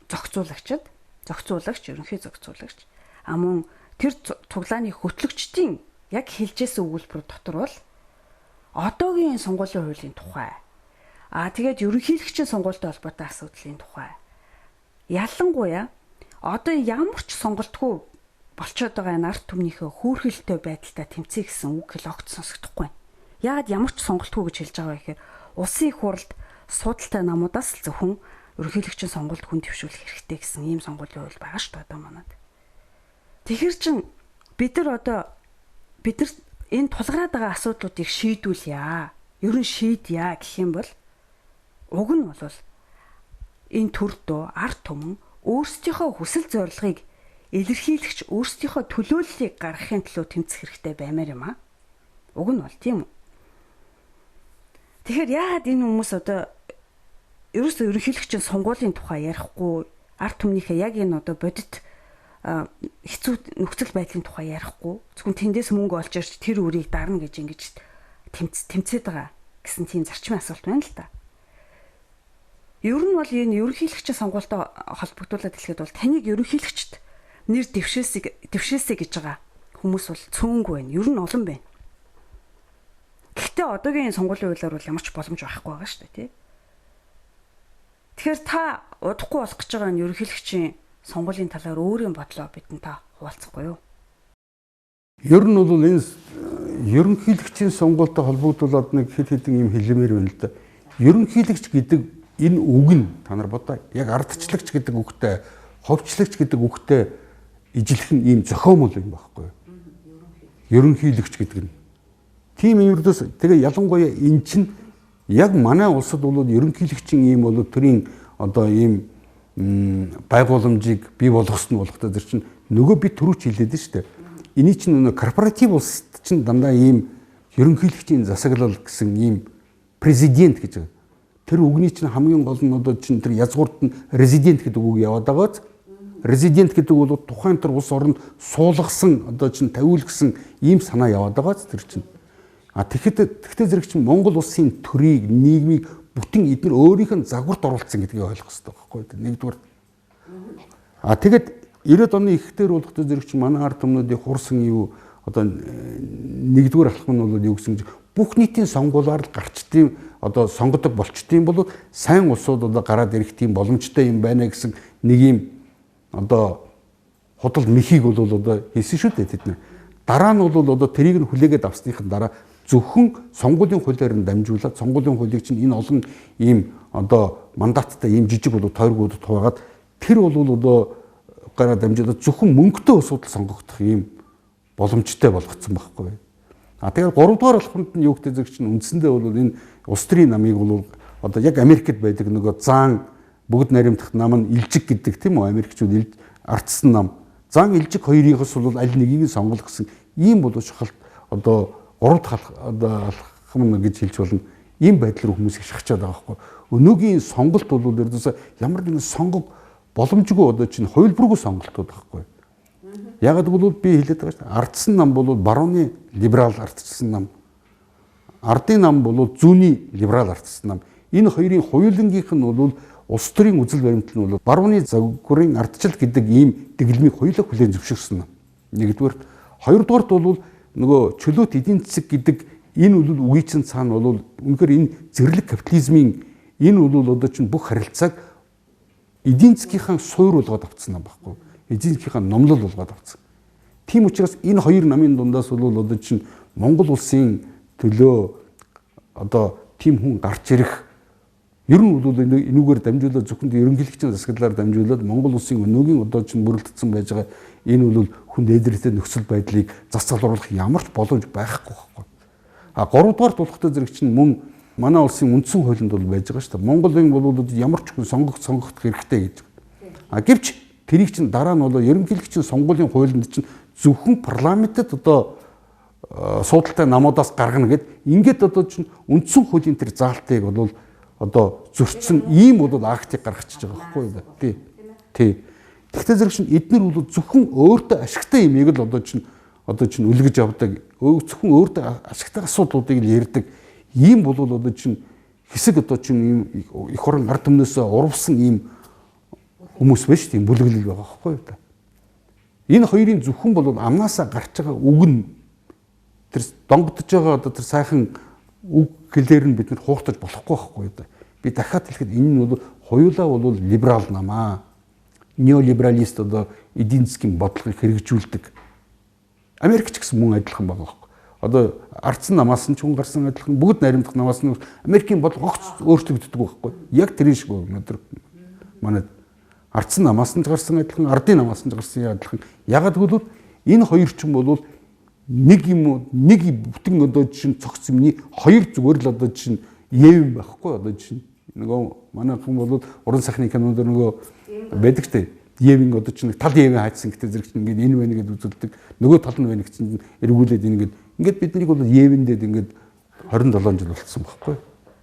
зохицуулагч, ерөнхий зохицуулагч а мөн тэр цуглааны хөтлөгчдийн яг хэлжсэн өгүүлбэр дотор бол одоогийн сонгуулийн хуулийн тухай а тэгээд ерөнхийлөгчийн сонгуультай холбоотой асуудлын тухай ялангуяа одоо ямар ч сонголтгүй болцоод байгаа энэ ард түмнийхээ хөөрхөлтэй байдалтай тэмцэе гэсэн үг хэл огт сонсогдохгүй. Яагаад ямар ч сонголтгүй гэж хэлж байгаа вэ гэхээр улсын их хурлд суудалтай намуудаас л зөвхөн ерөнхийлөгчийн сонгуульд хүн дэвшүүлэх хэрэгтэй гэсэн ийм сонгуулийн хууль байгаа шүү дээ одоо манад. Тэгэхэр чин бид нар одоо бид нар энэ тулгараад байгаа асуудлуудыг шийдүүлье. Ер нь шийдье гэх юм бол уг нь бол энэ төрдөө ард түмэн өөрсдийнхөө хүсэл зорилгыг илэрхийлэгч өөрсдийнхөө төлөөллийг гаргахын төлөө тэмцэх хэрэгтэй баймаар юм аа. Уг нь бол тийм үү. Тэгэхээр яагаад энэ хүмүүс одоо ерөөсөө ерөнхийлөгчийн сонгуулийн тухай ярихгүй, ард түмнийхээ яг энэ одоо бодит хэцүү нөхцөл байдлын тухай ярихгүй, зөвхөн тэндээс мөнгө олж ирж тэр үрийг дарна гэж ингэж тэмцээд байгаа гэсэн тийм зарчмын асуулт байна л та. Ер нь бол энэ ерөнхийлөгчийн сонгуультай холбогдуулаад хэлэхэд бол таныг ерөнхийлөгчд нэр дэвшээсэй гэж байгаа хүмүүс бол цөөнгүй байна. Ер нь олон байна. Гэхдээ одоогийн сонгуулийн хуулиар бол ямар ч боломж байхгүй байгаа шүү дээ, тий. Тэгэхээр та удахгүй болох гэж байгаа энэ ерөнхийлөгчийн сонгуулийн талаар өөрийн бодлоо бидэн та хуваалцахгүй юу? Ер нь бол энэ ерөнхийлөгчийн сонгуультай холбогдуулаад нэг хэд хэдэн юм хэлмээр байна л да. Ерөнхийлөгч гэдэг энэ үг нь та нар бодоо яг ардчлагч гэдэг үгтэй, ховчлагч гэдэг үгтэй ижилхэн ийм зохиомол юм байхгүй юу? Ерөнхийлөгч гэдэг нь. Тийм ердөөс тэгээ ялангуяа эн чинь яг манай улсад бол ерөнхийлөгчийн ийм бол төрийн одоо ийм байгууламжийг бий болгосон болохтой тэр чинь нөгөө би түрүүч хэлээд нь шүү дээ. Эний чинь нөгөө корпоратив улсад чинь дандаа ийм ерөнхийлөгчийн засаглал гэсэн ийм президент гэж байгаа. Тэр үгний чинь хамгийн гол нь одоо чинь тэр язгуурт нь резидент гэдэг үг яваад байгааз. Резидент гэдэг бол тухайн тэр улс оронд суулгасан одоо чинь тавиулгсан ийм санаа яваад байгааз тэр чинь. А тэгэхэд тэгтээ зэрэг чинь Монгол улсын төрийг, нийгмийг бүтэн эднэр өөрийнх нь загварт оруулсан гэдгийг ойлгох хэрэгтэй байхгүй юу? Нэгдүгээр. А тэгэд 90-ад оны ихтер болох зэрэг чинь манай ард түмнүүдийн хурсан юу одоо нэгдүгээр алхам нь бол юу гэсэн чинь бүх нийтийн сонгуулиар л гарчдیں۔ Одоо сонгодог болчдیں۔ Бол сайн улсууд одоо гараад ирэх тийм боломжтой юм байна гэсэн нэг юм одоо худал мэхийг бол одоо хийсэн шүү дээ тэд нар. Дараа нь бол одоо тэрийг нь хүлээгээд авсныхан дараа зөвхөн сонгуулийн хуулиар нь дамжуулаад сонгуулийн хуулийг чинь энэ олон ийм одоо мандаттай ийм жижиг бол тойргуудад хуваагаад тэр бол одоо гараа дамжуулаад зөвхөн мөнгөтэй асуудал сонгогдох ийм боломжтой болгоцсон байхгүй. А тэгэхээр 3 дугаар алхамд нь юу гэдэг зэрэг чинь үндсэндээ бол энэ улс төрийн намыг бол одоо яг Америкт байдаг нөгөө заан бүгд наримдах нам нь илжиг гэдэг тийм үү, Америкчууд ардсан нам. Зан илжиг хоёрыгоос бол аль нэгийг нь сонгох гэсэн ийм бол шахалт одоо 3 дахь одоо алхам гэж хэлж болно. Ийм байдал руу хүмүүсийг шахачаад байгаа байхгүй. Өнөөгийн сонголт бол ердөөсөө ямар нэгэн сонгох боломжгүй одоо чинь хувилбаргүй сонголтууд байхгүй. Яг гэвэл би хэлээд байгаа шүү дээ. Ардсан нам бол барууны либерал ардчилсан нам. Ардын нам бол зүүнний либерал ардчилсан нам. Энэ хоёрын хоёулангийнх нь бол улс төрийн үзэл баримтлал нь бол барууны загварын ардчил гэдэг ийм дэглэмийг хоёулаа хүлээн зөвшөөрсөн нам. Нэгдүгээрт, хоёрдугаарт бол нөгөө чөлөөт эдийн засаг гэдэг энэ бол үгийн чинь цаана бол үнэхээр энэ зэрлэг капитализмын энэ бол одоо чинь бүх харилцааг эдийн засгийнхаа суур болгоод авцсан нам байхгүй. Эдийн засгийнхаа номлол болгоод авцсан. Тийм учраас энэ хоёр намын дундаас бол одоо чинь Монгол улсын төлөө одоо тийм хүн гарч ирэх ер нь бол энүүгээр дамжуулаад зөвхөн ерөнхийлөгчийн засаглалаар дамжуулаад Монгол улсын өнөөгийн одоо чинь бүрэлдсэн байж байгаа энэ бол хүн дээдрэлтэй нөхцөл байдлыг зас залруулах ямар ч боломж байхгүй байхгүй. А гуравдугаар тулхтай зэрэг чинь мөн манай улсын үндсэн хуулинд бол байж байгаа шүү дээ. Монголын бол ямар ч хүн сонгогдох хэрэгтэй гэж. А гэвч тэрийг чинь дараа нь бол ерөнхийлөгчийн сонгуулийн хуулинд чинь зөвхөн парламентэд одоо суудалтай намуудаас гаргана гэд ингээд одоо чинь үндсэн хуулийн тэр заалтыг бол одоо зөрчсөн ийм бол актыг гаргачихж байгаа байхгүй юу? Тий. Тий. Тэгвэл зэрэг чинь эднэр бол зөвхөн өөртөө ашигтай юмыг л одоо чинь үлгэж авдаг. Зөвхөн өөртөө ашигтай асуудлуудыг л ярьдаг. Ийм бол одоо чинь хэсэг одоо чинь ийм эх орон ард түмнээсээ урвсан ийм хүмүүс биш тийм бүлэглэл байгаа байхгүй юу? Энэ хоёрын зөвхөн бол амнаасаа гарч байгаа үг нь тэр донгодож байгаа одоо тэр сайхан үг хэлээр нь бид нар хууртаж болохгүй байхгүй юу? Би дахиад хэлэхэд энэ нь бол хоёулаа бол либерал намаа. Неолибералист одоо эдийн засгийн бодлогыг хэрэгжүүлдэг. Америк ч гэсэн мөн адилхан байгаа байхгүй. Одоо ардсан намаас нь ч хүн гарсан адилхан, бүгд наримдах намаас нь Америкийн бодлого огт өөрчлөгддөг байхгүй. Яг тэрэн шиг өнөөдөр манай ардсан намаас нь ч гарсан адилхан, ардын намаас нь ч гарсан адилхан. Ягаад гэвэл энэ хоёр ч юм бол нэг юм нэг бүтэн одоо жишээ цогц юмны хоёр зүгээр л одоо жишээ юм байхгүй одоо жишээ нөгөө манай хүн бол уран сайхны кинонд нөгөө байдаг штэ. Евинг одоо чинь тал евин хайцсан гэдэг зэрэг чинь ингээд энэ байна гэдээ үзүүлдэг. Нөгөө тал нь байна гэсэн чинь эргүүлээд ингээд ингээд биднийг бол евиндэд ингээд 27 жил болцсон байхгүй.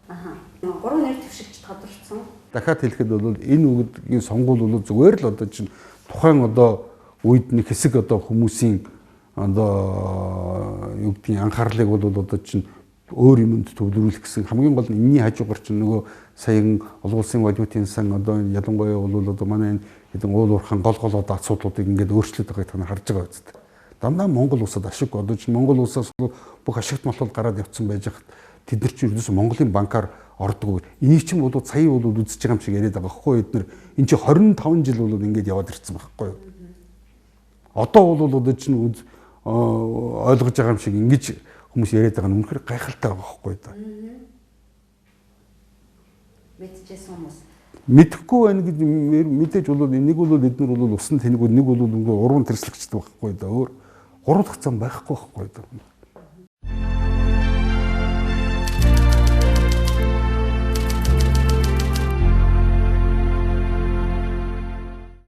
Аха. Гурван нэр дэвшигч тодорцсон. Дахиад хэлэхэд бол энэ үгдгийн сонгуул бол зүгээр л одоо чинь тухайн одоо үед нэг хэсэг одоо хүмүүсийн одоо юу гэдгийг анхаарлыг бол одоо чинь өөр юмд төвлөрүүлэх гэсэн хамгийн гол нь энэний хажуугаар чинь нөгөө саяхан олон улсын валютын сан одоо ялангуяа бол одоо манай энэ хэдэн уул уурхайн гол гол одоо асуудлуудыг ингээд өөрчлөд байгааг та нар харж байгаа үст. Дандаа Монгол улсад ашиг одоо чинь Монгол улсаас бүх ашигт мал гараад явцсан байж хат тэд нар чинь ердөөс Монголын банкар ордог. Энийг чинь бол сая бол үзэж байгаа юм шиг яриад байгаа байхгүй эд нар энэ чинь 25 жил бол ингээд яваад ирсэн байхгүй юу. Одоо бол одоо чинь ойлгож байгаа юм шиг ингэж хүмүүс яриад байгаа нь үнэхээр гайхалтай байгаа байхгүй юу. Мэдчихсэн хүмүүс. Мэдэхгүй байна гэж мэдээж бол нэг бол эднэр бол усан тэнэг нэг бол уран тэрслэгчтэй байхгүй да. Өөр гурав дахь зам байхгүй байхгүй да.